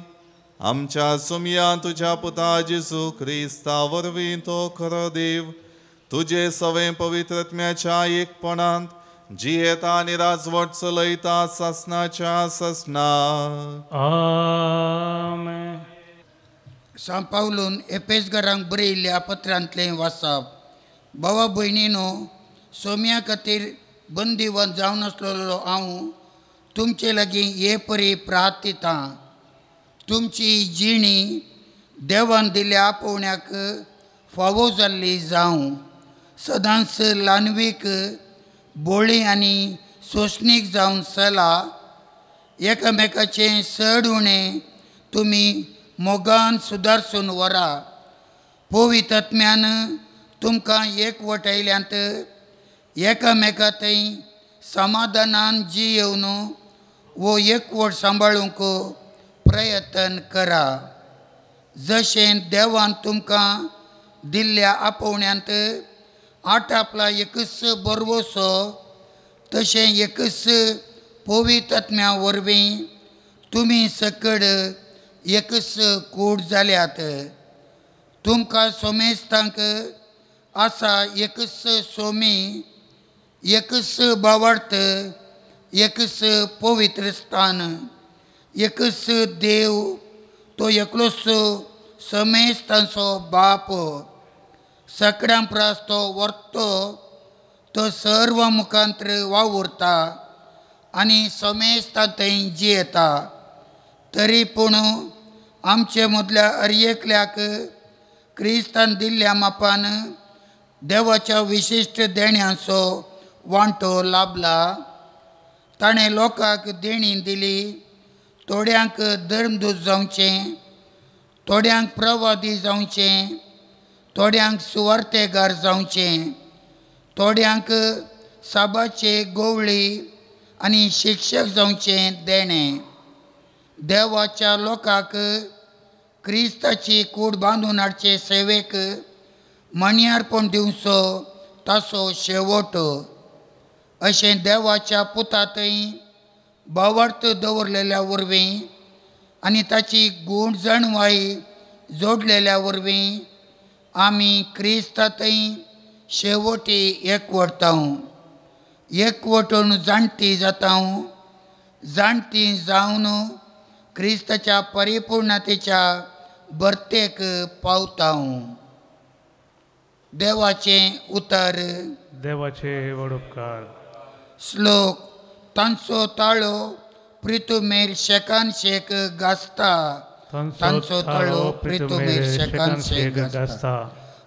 आमच्या सुमया तुज्या पुता जेजू क्रिस्ता वरवीं तो खरो देव तुजे सवें पवित्रत्म्याच्या एकपणांत जियेता आनी राजवट चलयता सासनाच्या सासना. आमेन. सांव पावलून एपेसगरांक बरयिल्ल्या पत्रांतलें वाचप. भावा भयणीनो सोम्या खातीर बंदीवन जावन आसलेलो हांव तुमचे लागीं हे परी प्रार्थितां. तुमची जिणी देवान दिल्या आपोवण्याक फावो जाल्ली जावं. सदांच ल्हानवीक बोळी आनी सोंसणीक जावन चला. एकामेकाचें चड उणें तुमी मोगान सुदारसून व्हरा. पवित्रत्म्यान तुमकां एकवटायल्यांत एकामेका थंय समाधानान जियेवन वो एकवट सांबाळूंक प्रयत्न करा. जशें देवान तुमकां दिल्ल्या आपोवण्यांत आटापला एकच बरवसो तशें एकच पवित्रत्म्या वरवीं तुमी सकड एकच कूड जाल्यात. तुमकां सोमेस्तांक आसा एकच सोमी एकच भावार्थ एकच पवित्र स्थान एकच देव तो एकलोच समेस्तांचो बाप. सगळ्यां प्रास तो व्हरतो तो सर्व मुखांत्र वावुरता आनी समेस्तां थंय जियेता. तरी पूण आमचे मदल्या हर एकल्याक क्रिस्तान दिल्ल्या मापान देवाच्या विशिश्ट देण्यांचो वांटो लाभला. ताणें लोकांक देणी दिली थोड्यांक धर्मदूत जावचें, थोड्यांक प्रवादी जावचें, थोड्यांक सुवार्तेगार जावचें, थोड्यांक साबाचे गोवळी आनी शिक्षक जावचें देणें. देवाच्या लोकांक क्रिस्ताची कूड बांदून हाडचे सेवेक मणयार्पण दिवचो ताचो शेवट. अशें देवाच्या पुतांतय भावार्थ दवरलेल्या वरवीं आनी ताची गूण जाणवाय जोडलेल्या वरवीं आमी क्रिस्तांतय शेवटी एकवटता, एकवटून जाणटी जाता, जाणटी जावन क्रिस्ताच्या परिपूर्णतेच्या भरतेक पावता. देवाचें उतर. देवाचे व्हड उपकार. श्लोक. तांचो ताळो प्रितुमेर शेकान शेक गाजता, तांचो ताळो प्रितुमेर शेकान शेक गाजता.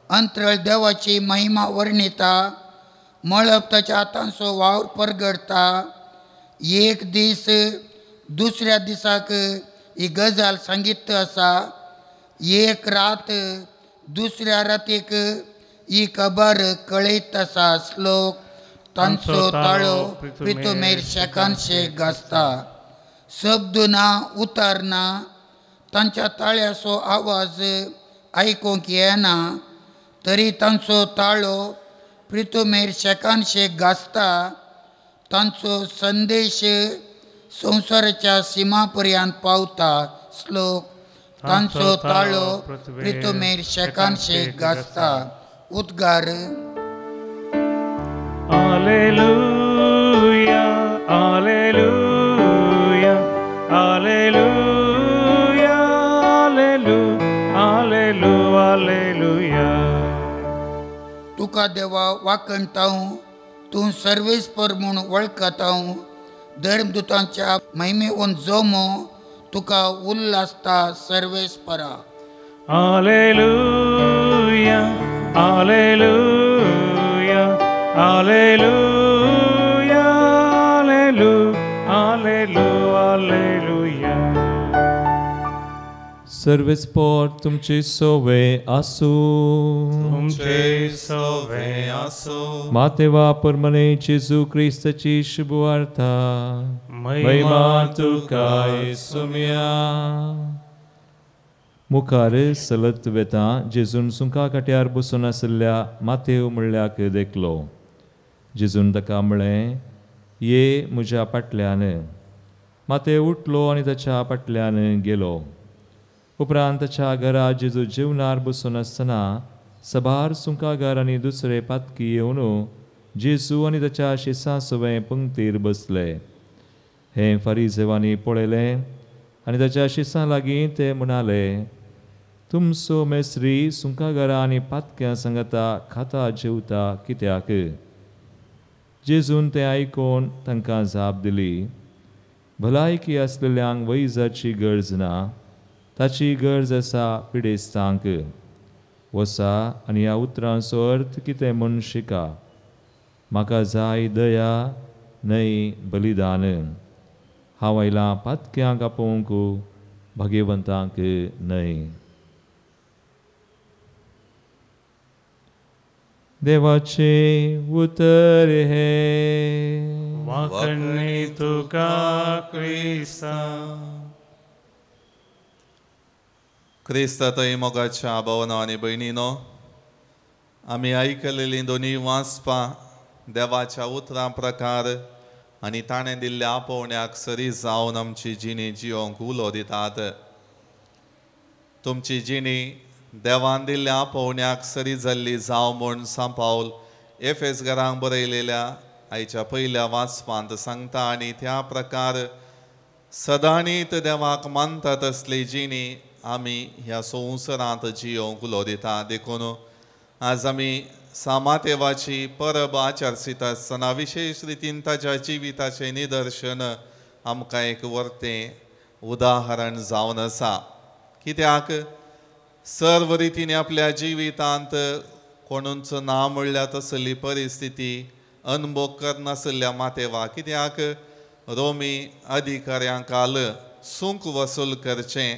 अंतरळ देवाची महिमा वर्णिता, मळब ताच्या हातांचो वावर परगडता. एक दीस दुसऱ्या दिसाक ही गजाल सांगीत आसा, एक रात दुसऱ्या रातीक ही खबर कळयत आसा. श्लोक. तांचो ताळो प्रितुमेर शेकान शेक गाजता. शब्द ना, उतार ना, तांच्या ताळ्याचो आवाज आयकूंक येना, तरी तांचो ताळो प्रितुमेर शेकान शेक गाजता. तांचो संदेश संवसाराच्या सीमा पर्यंत पावता. श्लोक. तांचो ताळो प्रितुमेर शेकान शेक गाजता. उद्गार. Alleluia, alleluia, alleluia, alleluia, alleluia. तुका देवा वाकणता, तूं सर्वेस्पर म्हूण वळखता. धर्मदूतांच्या महिमेवन जमो तुका उल्हासता सर्वेस्परा. Alleluia, alleluia, alleluia, alleluia, alleluia. सर्वेस्पर तुमचे सोवे आसूं. तुमचे सोवे आसूं. मातेवा परमने जेजू क्रिस्ताची शुभवार्ता. महिमा तुका येसुम्या. मुखार सलत वेता जेजून सुंका काट्यार बसून आशिल्ल्या मातेव म्हणल्याक देखलो. जेजून ताका म्हळें, ये म्हज्या फाटल्यान. मातेव उठलो आनी ताच्या फाटल्यान गेलो. उपरांत ताच्या घरा जेजू जेवणार बसून आसतना सबार सुंकागार आनी दुसरे पातकी येवन जेजू आनी ताच्या शिसां सवें पंक्तीर बसले. हें फारीजेवांनी पळयलें आनी ताच्या शिसां लागीं ते म्हणाले, तुमचो मेस्त्री सुंकागारां आनी पातक्यां सांगता खाता जेवता कित्याक? जेजून तें आयकून तांकां जाप दिली, भलायकी आसलेल्यांक वैजाची गरज ना, ताची गरज आसा पिडेस्तांक. वसा आनी ह्या उतरांचो अर्थ कितें म्हूण शिका. म्हाका जाय दया न्हय बलिदान. हांव आयलां पातक्यांक आपोवंक, भाग्यवंतांक न्हय. देवाचें उतर हें. वाकणी तुका क्रिस्ता. क्रिस्तांतय मोगाच्या भावना आनी भयणीनो, आमी आयकलेलीं दोनूय वाचपां देवाच्या उतरां प्रकार आनी ताणें दिल्ल्या आपोवण्याक सरी जावन आमची जिणी जियोंक उलो दितात. तुमची जिणी देवान दिल्ल्या आपोवण्याक सरी जाल्ली जावं म्हूण सांत पावल एफेस घरांक बरयलेल्या आयच्या पयल्या वाचपांत सांगता आनी त्या प्रकार सदांनीत देवाक मानतात असली जिणी आमी ह्या संवसारांत जियोंक उलो दिता. देखून आज आमी सामातेवाची परब आचरित आसतना विशेश रितीन ताच्या जिविताचें निदर्शन आमकां एक वर्तें उदाहरण जावन आसा. कित्याक सर्व रितीन आपल्या जिवितांत कोणूच ना म्हणल्यार तसली परिस्थिती अनुभव करनासल्या मातेवा. कित्याक रोमी अधिकाऱ्यांक काल सुंक वसूल करचें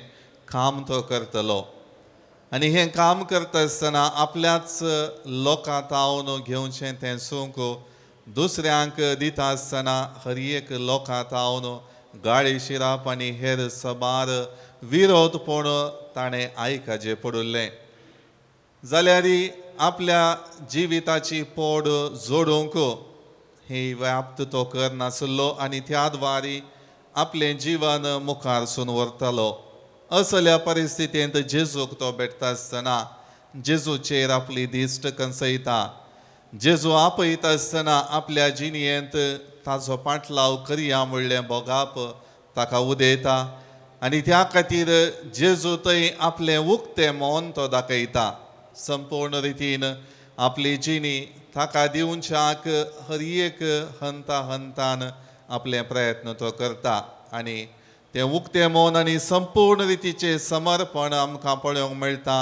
काम तो करतलो आनी हें काम करता आसतना आपल्याच लोकां तावन घेवचें तें सुंक दुसऱ्यांक दिता आसतना हर एक लोकां तावन गाळी शिराप आनी हेर सबार विरोधपण ताणें आयकाचें पडिल्लें. जाल्यार आपल्या जिविताची पोड जोडूंक ही व्याप्त तो करनासलो आनी त्या द्वारी आपलें जिवन मुखार सून व्हरतालो. असल्या परिस्थितींत जेजूक तो भेटता आसतना जेजूचेर आपली दिश्ट कंसयता. जेजू आपयता आसतना आपल्या जिणेंत ताजो पाटलाव करया म्हणलें भोगाप ताका उदयता आनी त्या खातीर जेजू थंय आपलें उक्तें मन तो दाखयता. संपूर्ण रितीन आपली जिणी ताका दिवच्याक हर एक हंता हंतान आपले प्रयत्न तो करता आनी तें उक्तें मन आनी संपूर्ण रितीचें समर्पण आमकां पळोवंक मेळटा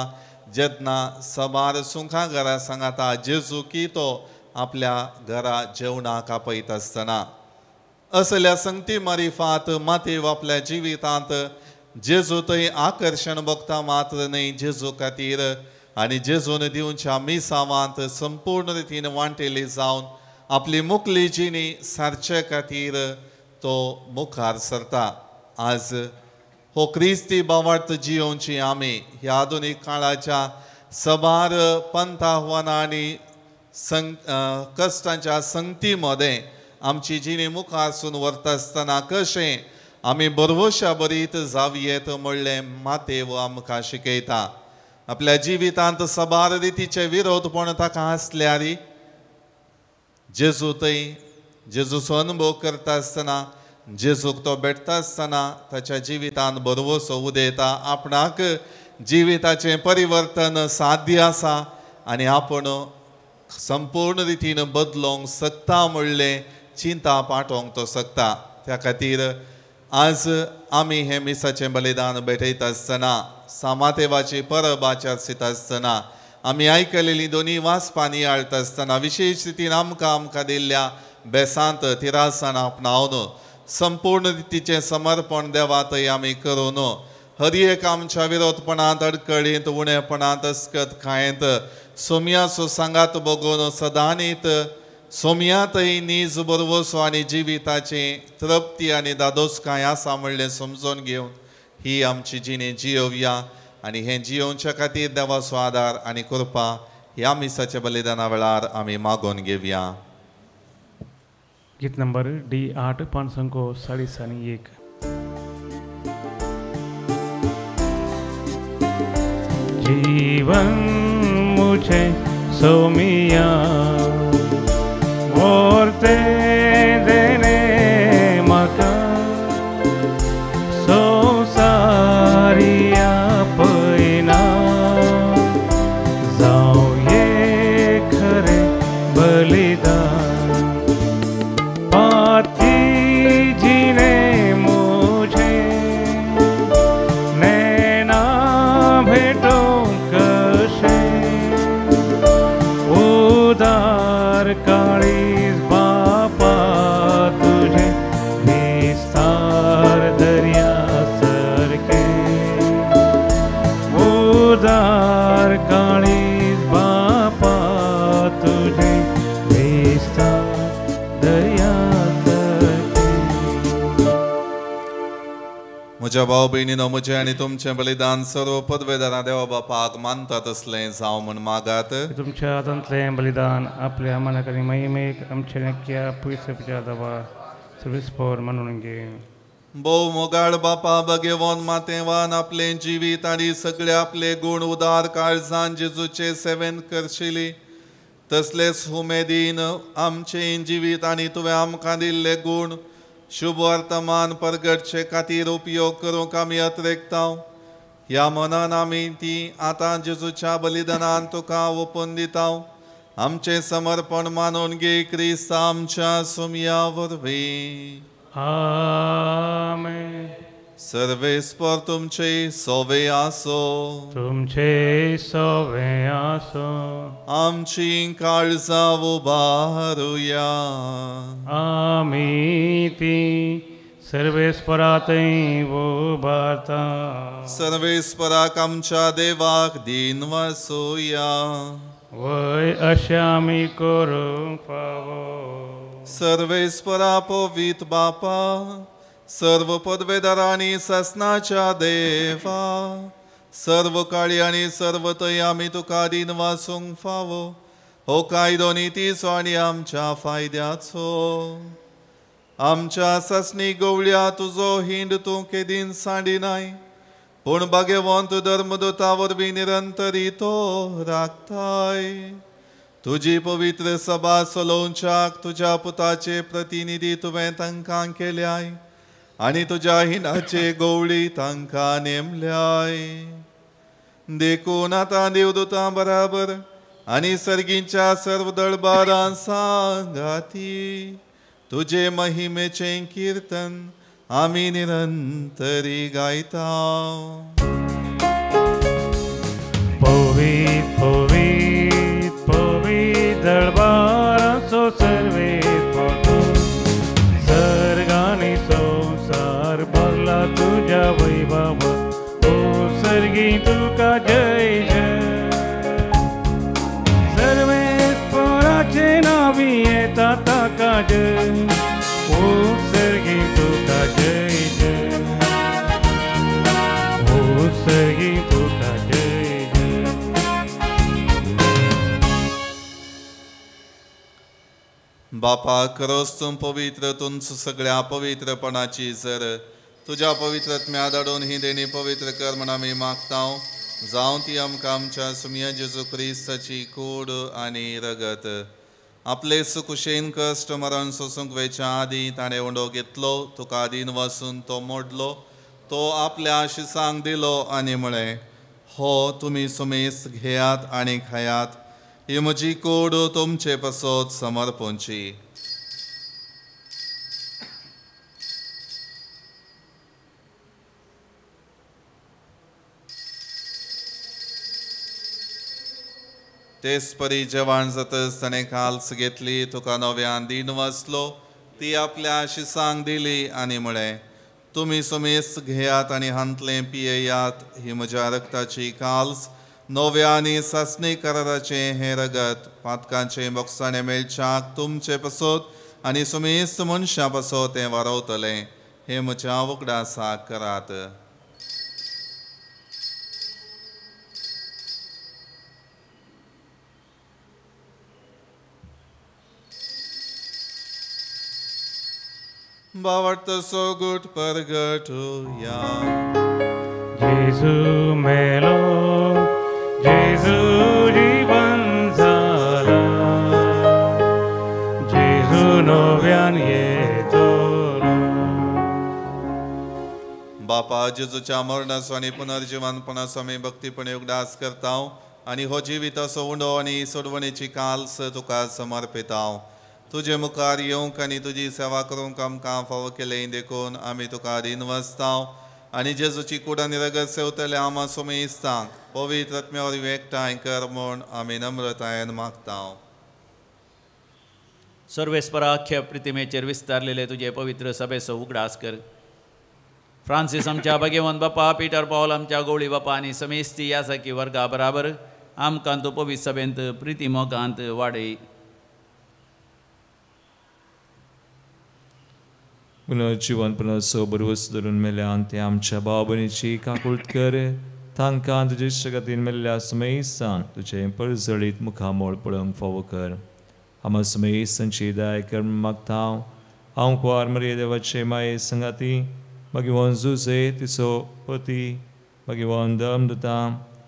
जेन्ना सबार सुंखां घरा सांगाता जेजू की तो आपल्या घरा जेवणाक आपयता आसतना. असल्या संगती मारिफात मातेव आपल्या जिवितांत जेजू थंय आकर्शण बघता मात्र न्हय जेजू खातीर आनी जेजून दिवच्या मिसावांत संपूर्ण रितीन वांटेली जावन आपली मुकली जिणी सारचे खातीर तो मुखार सरता. आज हो क्रिस्ती भावार्थ जियोवची आमी ह्या आधुनीक काळाच्या सबार पंथाह्वानां आनी कश्टांच्या संगती मदें आमची जिणी मुखार सून व्हरता आसतना कशें आमी बरवशा बरीत जावयेत म्हणलें मातेव आमकां शिकयता. आपल्या जिवितांत सबार रितीचे विरोधपण ताका आसल्यार जेजू थंय जेजूचो अनुभव करता आसतना जेजूक तो भेटता आसतना ताच्या जिवितांत बरवसो उदयता. आपणाक जिविताचें परिवर्तन साध्य आसा आनी आपूण संपूर्ण रितीन बदलोवंक शकता म्हणलें चिंता पाठोवंक तो शकता. त्या खातीर आज आमी हें मिसाचें बलिदान भेटयता आसतना सामातेवाची परब आचरिता आसतना आमी आयकलेली दोनी वाचपां नियाळटा आसतना विशेश रितीन आमकां आमकां दिल्ल्या बेसांत तिरासाण आपणावन संपूर्ण रितीचें समर्पण देवा थंय आमी करून हर एक आमच्या विरोधपणांत अडकळींत उणेपणांत अस्कत खायंत सोमयाचो सांगात बगोवन सदांनीत सोमयांतय नीज बरवसो आनी जिविताची तृप्ती आनी दादोसकाय आसा म्हणलें समजून घेवन ही आमची जिणी जियोवया आनी हें जियोवच्या खातीर देवाचो आदार आनी कृपा ह्या मिसाच्या बलिदाना वेळार आमी मागोवन घेवया. गीत नंबर D8 541. जीवन मुझे सोमिया और ते देने मका सो सारिया पैना जाओ ये खरे बलिदान पाती जीने मुझे नैना भेटो कशे उदार काळीज बापा तुझे विस्तार दर्या सारखे उदार काळीज बापा तुझे विस्तार दर्या सारखे. म्हज्या भाव भयणीनो म्हजें आनी तुमचें बलिदान सर्व पदवेदारां देवा बापाक मानता तसलें जावं म्हूण मागात. तुमच्या हातांतलें बलिदान आपल्या मनाक आनी महिमेक आमच्या नक्क्या पयसुच्या दवा सर्वीस फॉर म्हणून घे. भोव मोगाळ बापा भगेवन मातेवान आपलें जिवीत आनी सगळे आपले गूण उदार काळजान जेजूचे सेवेन करशिली तसलेच उमेदीन आमचें जिवीत आनी तुवें आमकां दिल्ले गूण शुभ वर्तमान परगटचे खातीर उपयोग करूंक आमी अत्रेकता. ह्या मनान आमी ती आतां जेजूच्या बलिदानान तुका ओपून दिता. आमचें समर्पण मानून घे क्रिस्त आमच्या सुमया वरवीं. आमेन. सर्वेस्पर तुमचे सोवे आसो. तुमचे सोवे आसो. आमची काळजां उबारुया. आमी ती सर्वेस्परातय उबारता. सर्वेस्पराक आमच्या देवाक दीन वासोया. वय अशें आमी करूंक फावो. सर्वेस्परा पवित्र बापा, सर्व पदवेदारांनी सासनाच्या देवा, सर्व काळी आनी सर्व थंय आमी तुका दीन वासूंक फावो. हो कायदो नितीचो आनी आमच्या फायद्याचो. आमच्या सासणी गवळ्या तुजो हिंड तूं केदीन सांडिनाय, पूण भाग्यवंत धर्मदूता वरवीं निरंतरी तो राखताय. तुजी पवित्र सभा चलोवच्याक तुज्या पुताचे प्रतिनिधी तुवें तांकां केल्याय आनी तुज्या हिंडाचे गवळी तांकां नेमल्याय. देखून आतां देवदूतां बराबर आनी सर्गींच्या सर्व दळबारां सांगाती तुजे महिमेचें कीर्तन आमी निरंतरी गायता. पवित्र पवित्र पवित्र दळबाराचो सर्वेस्पर तूं, सर्गांनी संवसार भरला तुज्या वैभवा. ओ सर्गी तुका जय जय. सर्वेस्पराचे नांवी येता ताका जय. ओ सर्गी तुका जय जय. ओ सर्गी तुका जय जय. बापा, खरोच तूं पवित्र, तुमचो सगळ्या पवित्रपणाची जर तुज्या पवित्रत्म्या धाडून ही देणी पवित्र कर म्हण आमी मागता. जावं ती आमकां आमच्या सुमया जेजू क्रिस्ताची कूड आनी रगत. आपले सुकुशेन कश्ट मरण सोसूंक वेच्या आदीं ताणें उंडो घेतलो, तुका आदीन वासून तो मोडलो, तो आपल्या शिसांक दिलो आनी म्हळें, हो तुमी सुमेस घेयात आनी खायात, ही म्हजी कूड तुमचे पासत समर्पणची. तेच परी जेवण जातच ताणें काल्स घेतली, तुका नव्यान दीन वाचलो, ती आपल्या शिसांक दिली आनी म्हळें, तुमी सुमेस घेयात आनी हांतलें पियेयात, ही म्हज्या रक्ताची काल्स, नव्या आनी सासणी कराराचें हें रगत पातकांचें बोगसाणें मेळच्याक तुमचे पासत आनी सुमेस मनशां पासत तें वारवतलें. हें म्हज्या उगडासाक करात. बावडतो गुट परगटुया. जेजू मेलो, जेजू जीवन जाला, जेजू नव्यान येतलो. बापा, जेजूच्या मरणाचो आनी पुनर्जीवनपणाचो आमी भक्तीपणे उगडास करता आनी हो जिविताचो उंडो आनी सोडवणेची काल्स तुका समर्पिता. तुजे मुखार येवंक आनी तुजी सेवा करूंक आमकां फावो केलें देखून आमी तुका रीण वसता आनी जेजूची कूड आनी रगत सेवतले आमा सुमेस्तांक पवित्र आत्म्या वरवीं एकठांय कर म्हूण आमी नम्रतायेन मागता. सर्वेस्परा, अख्ख्या प्रतिमेचेर विस्तारलेले तुजे पवित्र सभेचो उगडास कर. फ्रांसीस आमच्या भाग्यवंत बापा, पीटर पावल आमच्या गवळी बापा आनी समेस्ती यासकी वर्गा बराबर आमकां तूं पवित्र सभेंत प्रिती मोगांत वाडय. पुनर्जिवनपणाचो बरवस धरून मेल्यान ते आमच्या भाव भयणीची काकूळट कर. तांकां तुजे शगतीन मेल्ल्या सुमेस्तांक तुजें परजळीत मुखामोळ पळोवंक फावो कर. आमा सुमेस्तांची दया कर मागता. हांव कुवार मरिये देवाचे माये संगाती, भगवान जुजे तिचो पती भगवान धर्मदूता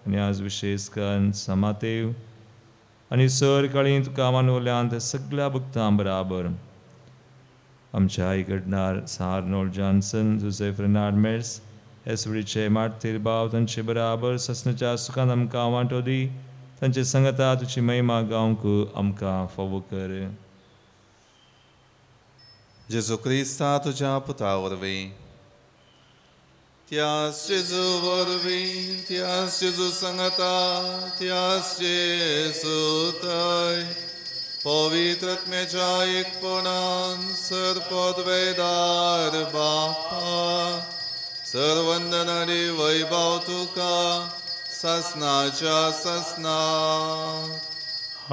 आनी आज विशेश करून समातेव आनी सर काळी तुका मानवल्यांत सगळ्या भक्तां बराबर आमच्या आई घडणार सार्नोल्ड जॉन्सन, जुझेफ रेनार्ड मेर्स, एसवडीचे मार्तीर भाव तांचे बराबर ससनाच्या सुखान आमकां वांटो दी. तांचे संगता तुजी महिमा गावंक आमकां फावो कर. जेजू क्रिस्ता तुज्या पुता वरवीं, त्यास जेजू वरवीं, त्यास जेजू संगता, त्यास जेजू थंय पवित्रत्म्याच्या एकपणान सर्पद्वेदार बापा सर्वंदन आनी वैभव तुका ससनाच्या ससना.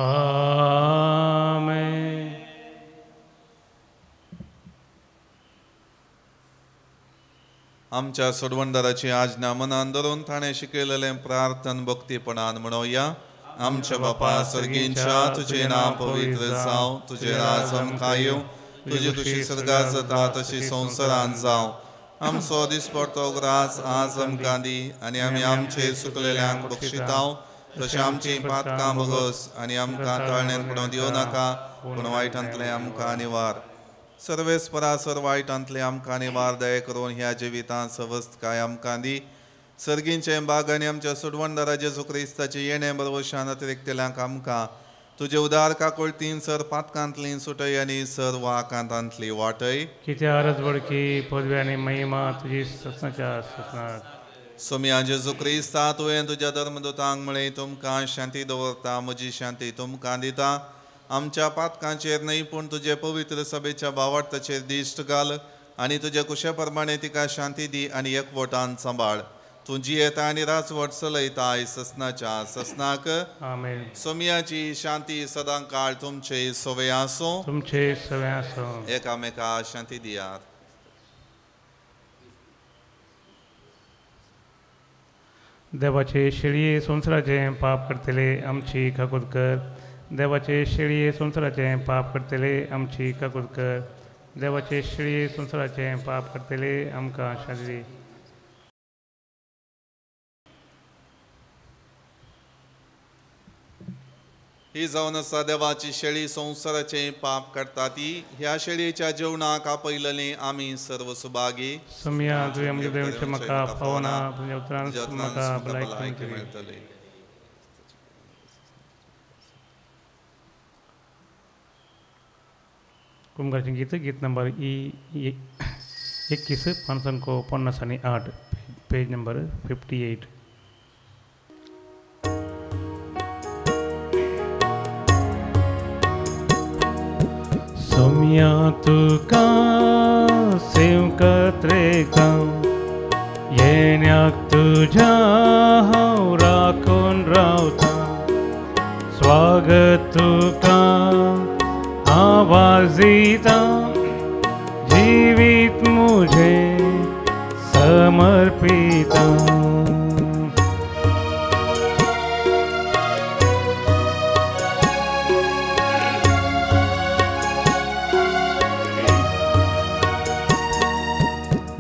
आमेन. आमच्या सोडवणदाराची आज्ञा मनान धरून ताणें शिकयलेलें प्रार्थन भक्तीपणान म्हणोया. आमच्या बापा सर्गींच्या, तुजें नांव पवित्र जावं, तुजें राज आमकां येवं, तुजी खुशी स्वर्गात जाता तशी संवसारांत जावं. आमचो दिसपडतो ग्रास आज आमकां दी आनी आमी आमचे चुकलेल्यांक बक्षितांव तशें आमचीं पातकां भोगस आनी आमकां ताळण्यान पडोवंक दिवं नाका, पूण वायटांतलें आमकां निवार. सर्वेस्परा सर वायटांतलें आमकां निवार. दया करून ह्या जिवितांत सवस्तकाय आमकां दी. सर्गींचे बाग आनी आमच्या सोडवणदारा जेजू क्रिस्ताचें येणें बरवशान अतिरिक्तल्यांक आमकां तुजे उदार काकुळतीन सर पातकांतली सुटय आनी सर वाकांतांतली वाटय. कित्यारच बडकी पदवी आनी महिमा तुजी ससनाच्या ससनाक. सोम्या जेजू क्रिस्ता, तुवें तुज्या धर्मदूतांक म्हळें, तुमकां शांती दवरता, म्हजी शांती तुमकां दिता. आमच्या पातकांचेर न्हय पूण तुजे पवित्र सभेच्या भावार्थाचेर दिश्ट घाल आनी तुजे कुशे प्रमाणे तिका शांती दी आनी एकवटान सांबाळ. तूं जियेता आनी राजवट चलयताय ससनाच्या ससनाक. आमेन. सोम्याची शांती सदां काळ तुमचे सवे आसूं. तुमचे सवे आसूं. एकामेका शांती दियात. देवाचे शेळये संवसाराचें पाप करतले आमची काकूत कर. देवाचे शेळये संवसाराचें पाप करतले आमची काकूत कर. देवाचे शेळये संवसाराचें पाप करतले आमकां शांती दी. ही जावन आसा देवाची शेळी संवसाराचें पाप काडटा ती. ह्या शेळयेच्या जेवणाक आपयलेली आमी सर्व सुभागी. सोम्या तुवें म्हज्या देवाचें म्हाका फावना, तुज्या उतरान म्हाका भलायकी मेळटली. कुमगाचें गीत, गीत नंबर 21 558, पेज नंबर 58. सोम्या तुका सेवकत रेखा येण्याक तुझ्या हांव राखून रावता. स्वागत तुका आवाज दिता, जिवीत मुझे समर्पिता.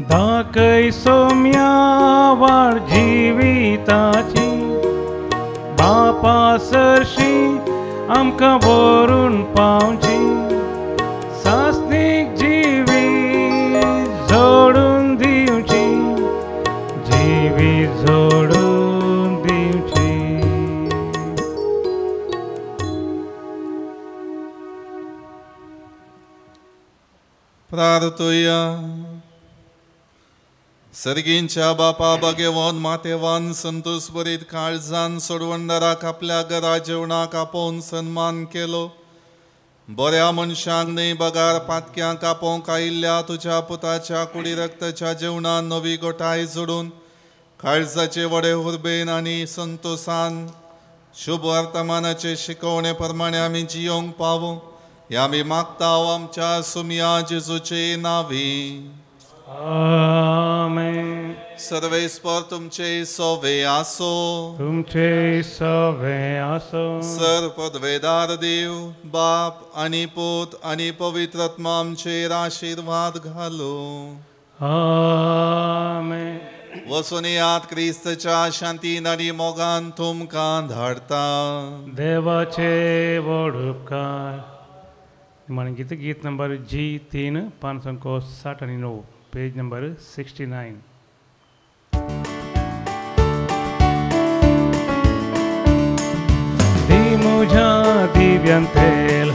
दाखय सोम्या वाड जिविताची, बापा सरशी आमकां व्हरून पावची. सासणीक जिवीत जोडून दिवची, जिवीत जोडून दिवची. प्रार्थुया. सर्गींच्या बापा भगेवन मातेवान संतोष बरीत काळजान सोडवणदाराक आपल्या घरा जेवणाक आपोवन सन्मान केलो. बऱ्या मनशांक न्हय बगार पातक्यांक आपोवंक आयिल्ल्या तुज्या पुताच्या कुडी रक्ताच्या जेवणान नवी गोठाय जोडून काळजाचे वडे हुर्बेन आनी संतोषान शुभ वर्तमानाचे शिकवणे प्रमाणे आमी जियोंक पावूं ह्या आमी मागता आमच्या सुमया जेजूचे नांवी. आमेन. सर्वेस्पर तुमचे सोवे आसो. तुमचे सोवे आसो. सर पदवेदार देव बाप आनी पूत आनी पवित्र आत्मा आमचेर आशिर्वाद घालो. आमेन. वचून येयात क्रिस्तच्या शांतीन आनी मोगान तुमकां धाडटा. देवाचे व्हड उपकार. गीत, गीत नंबर जी 3 569, पेज नंबर 69. दी मुझा दिव्यां तेल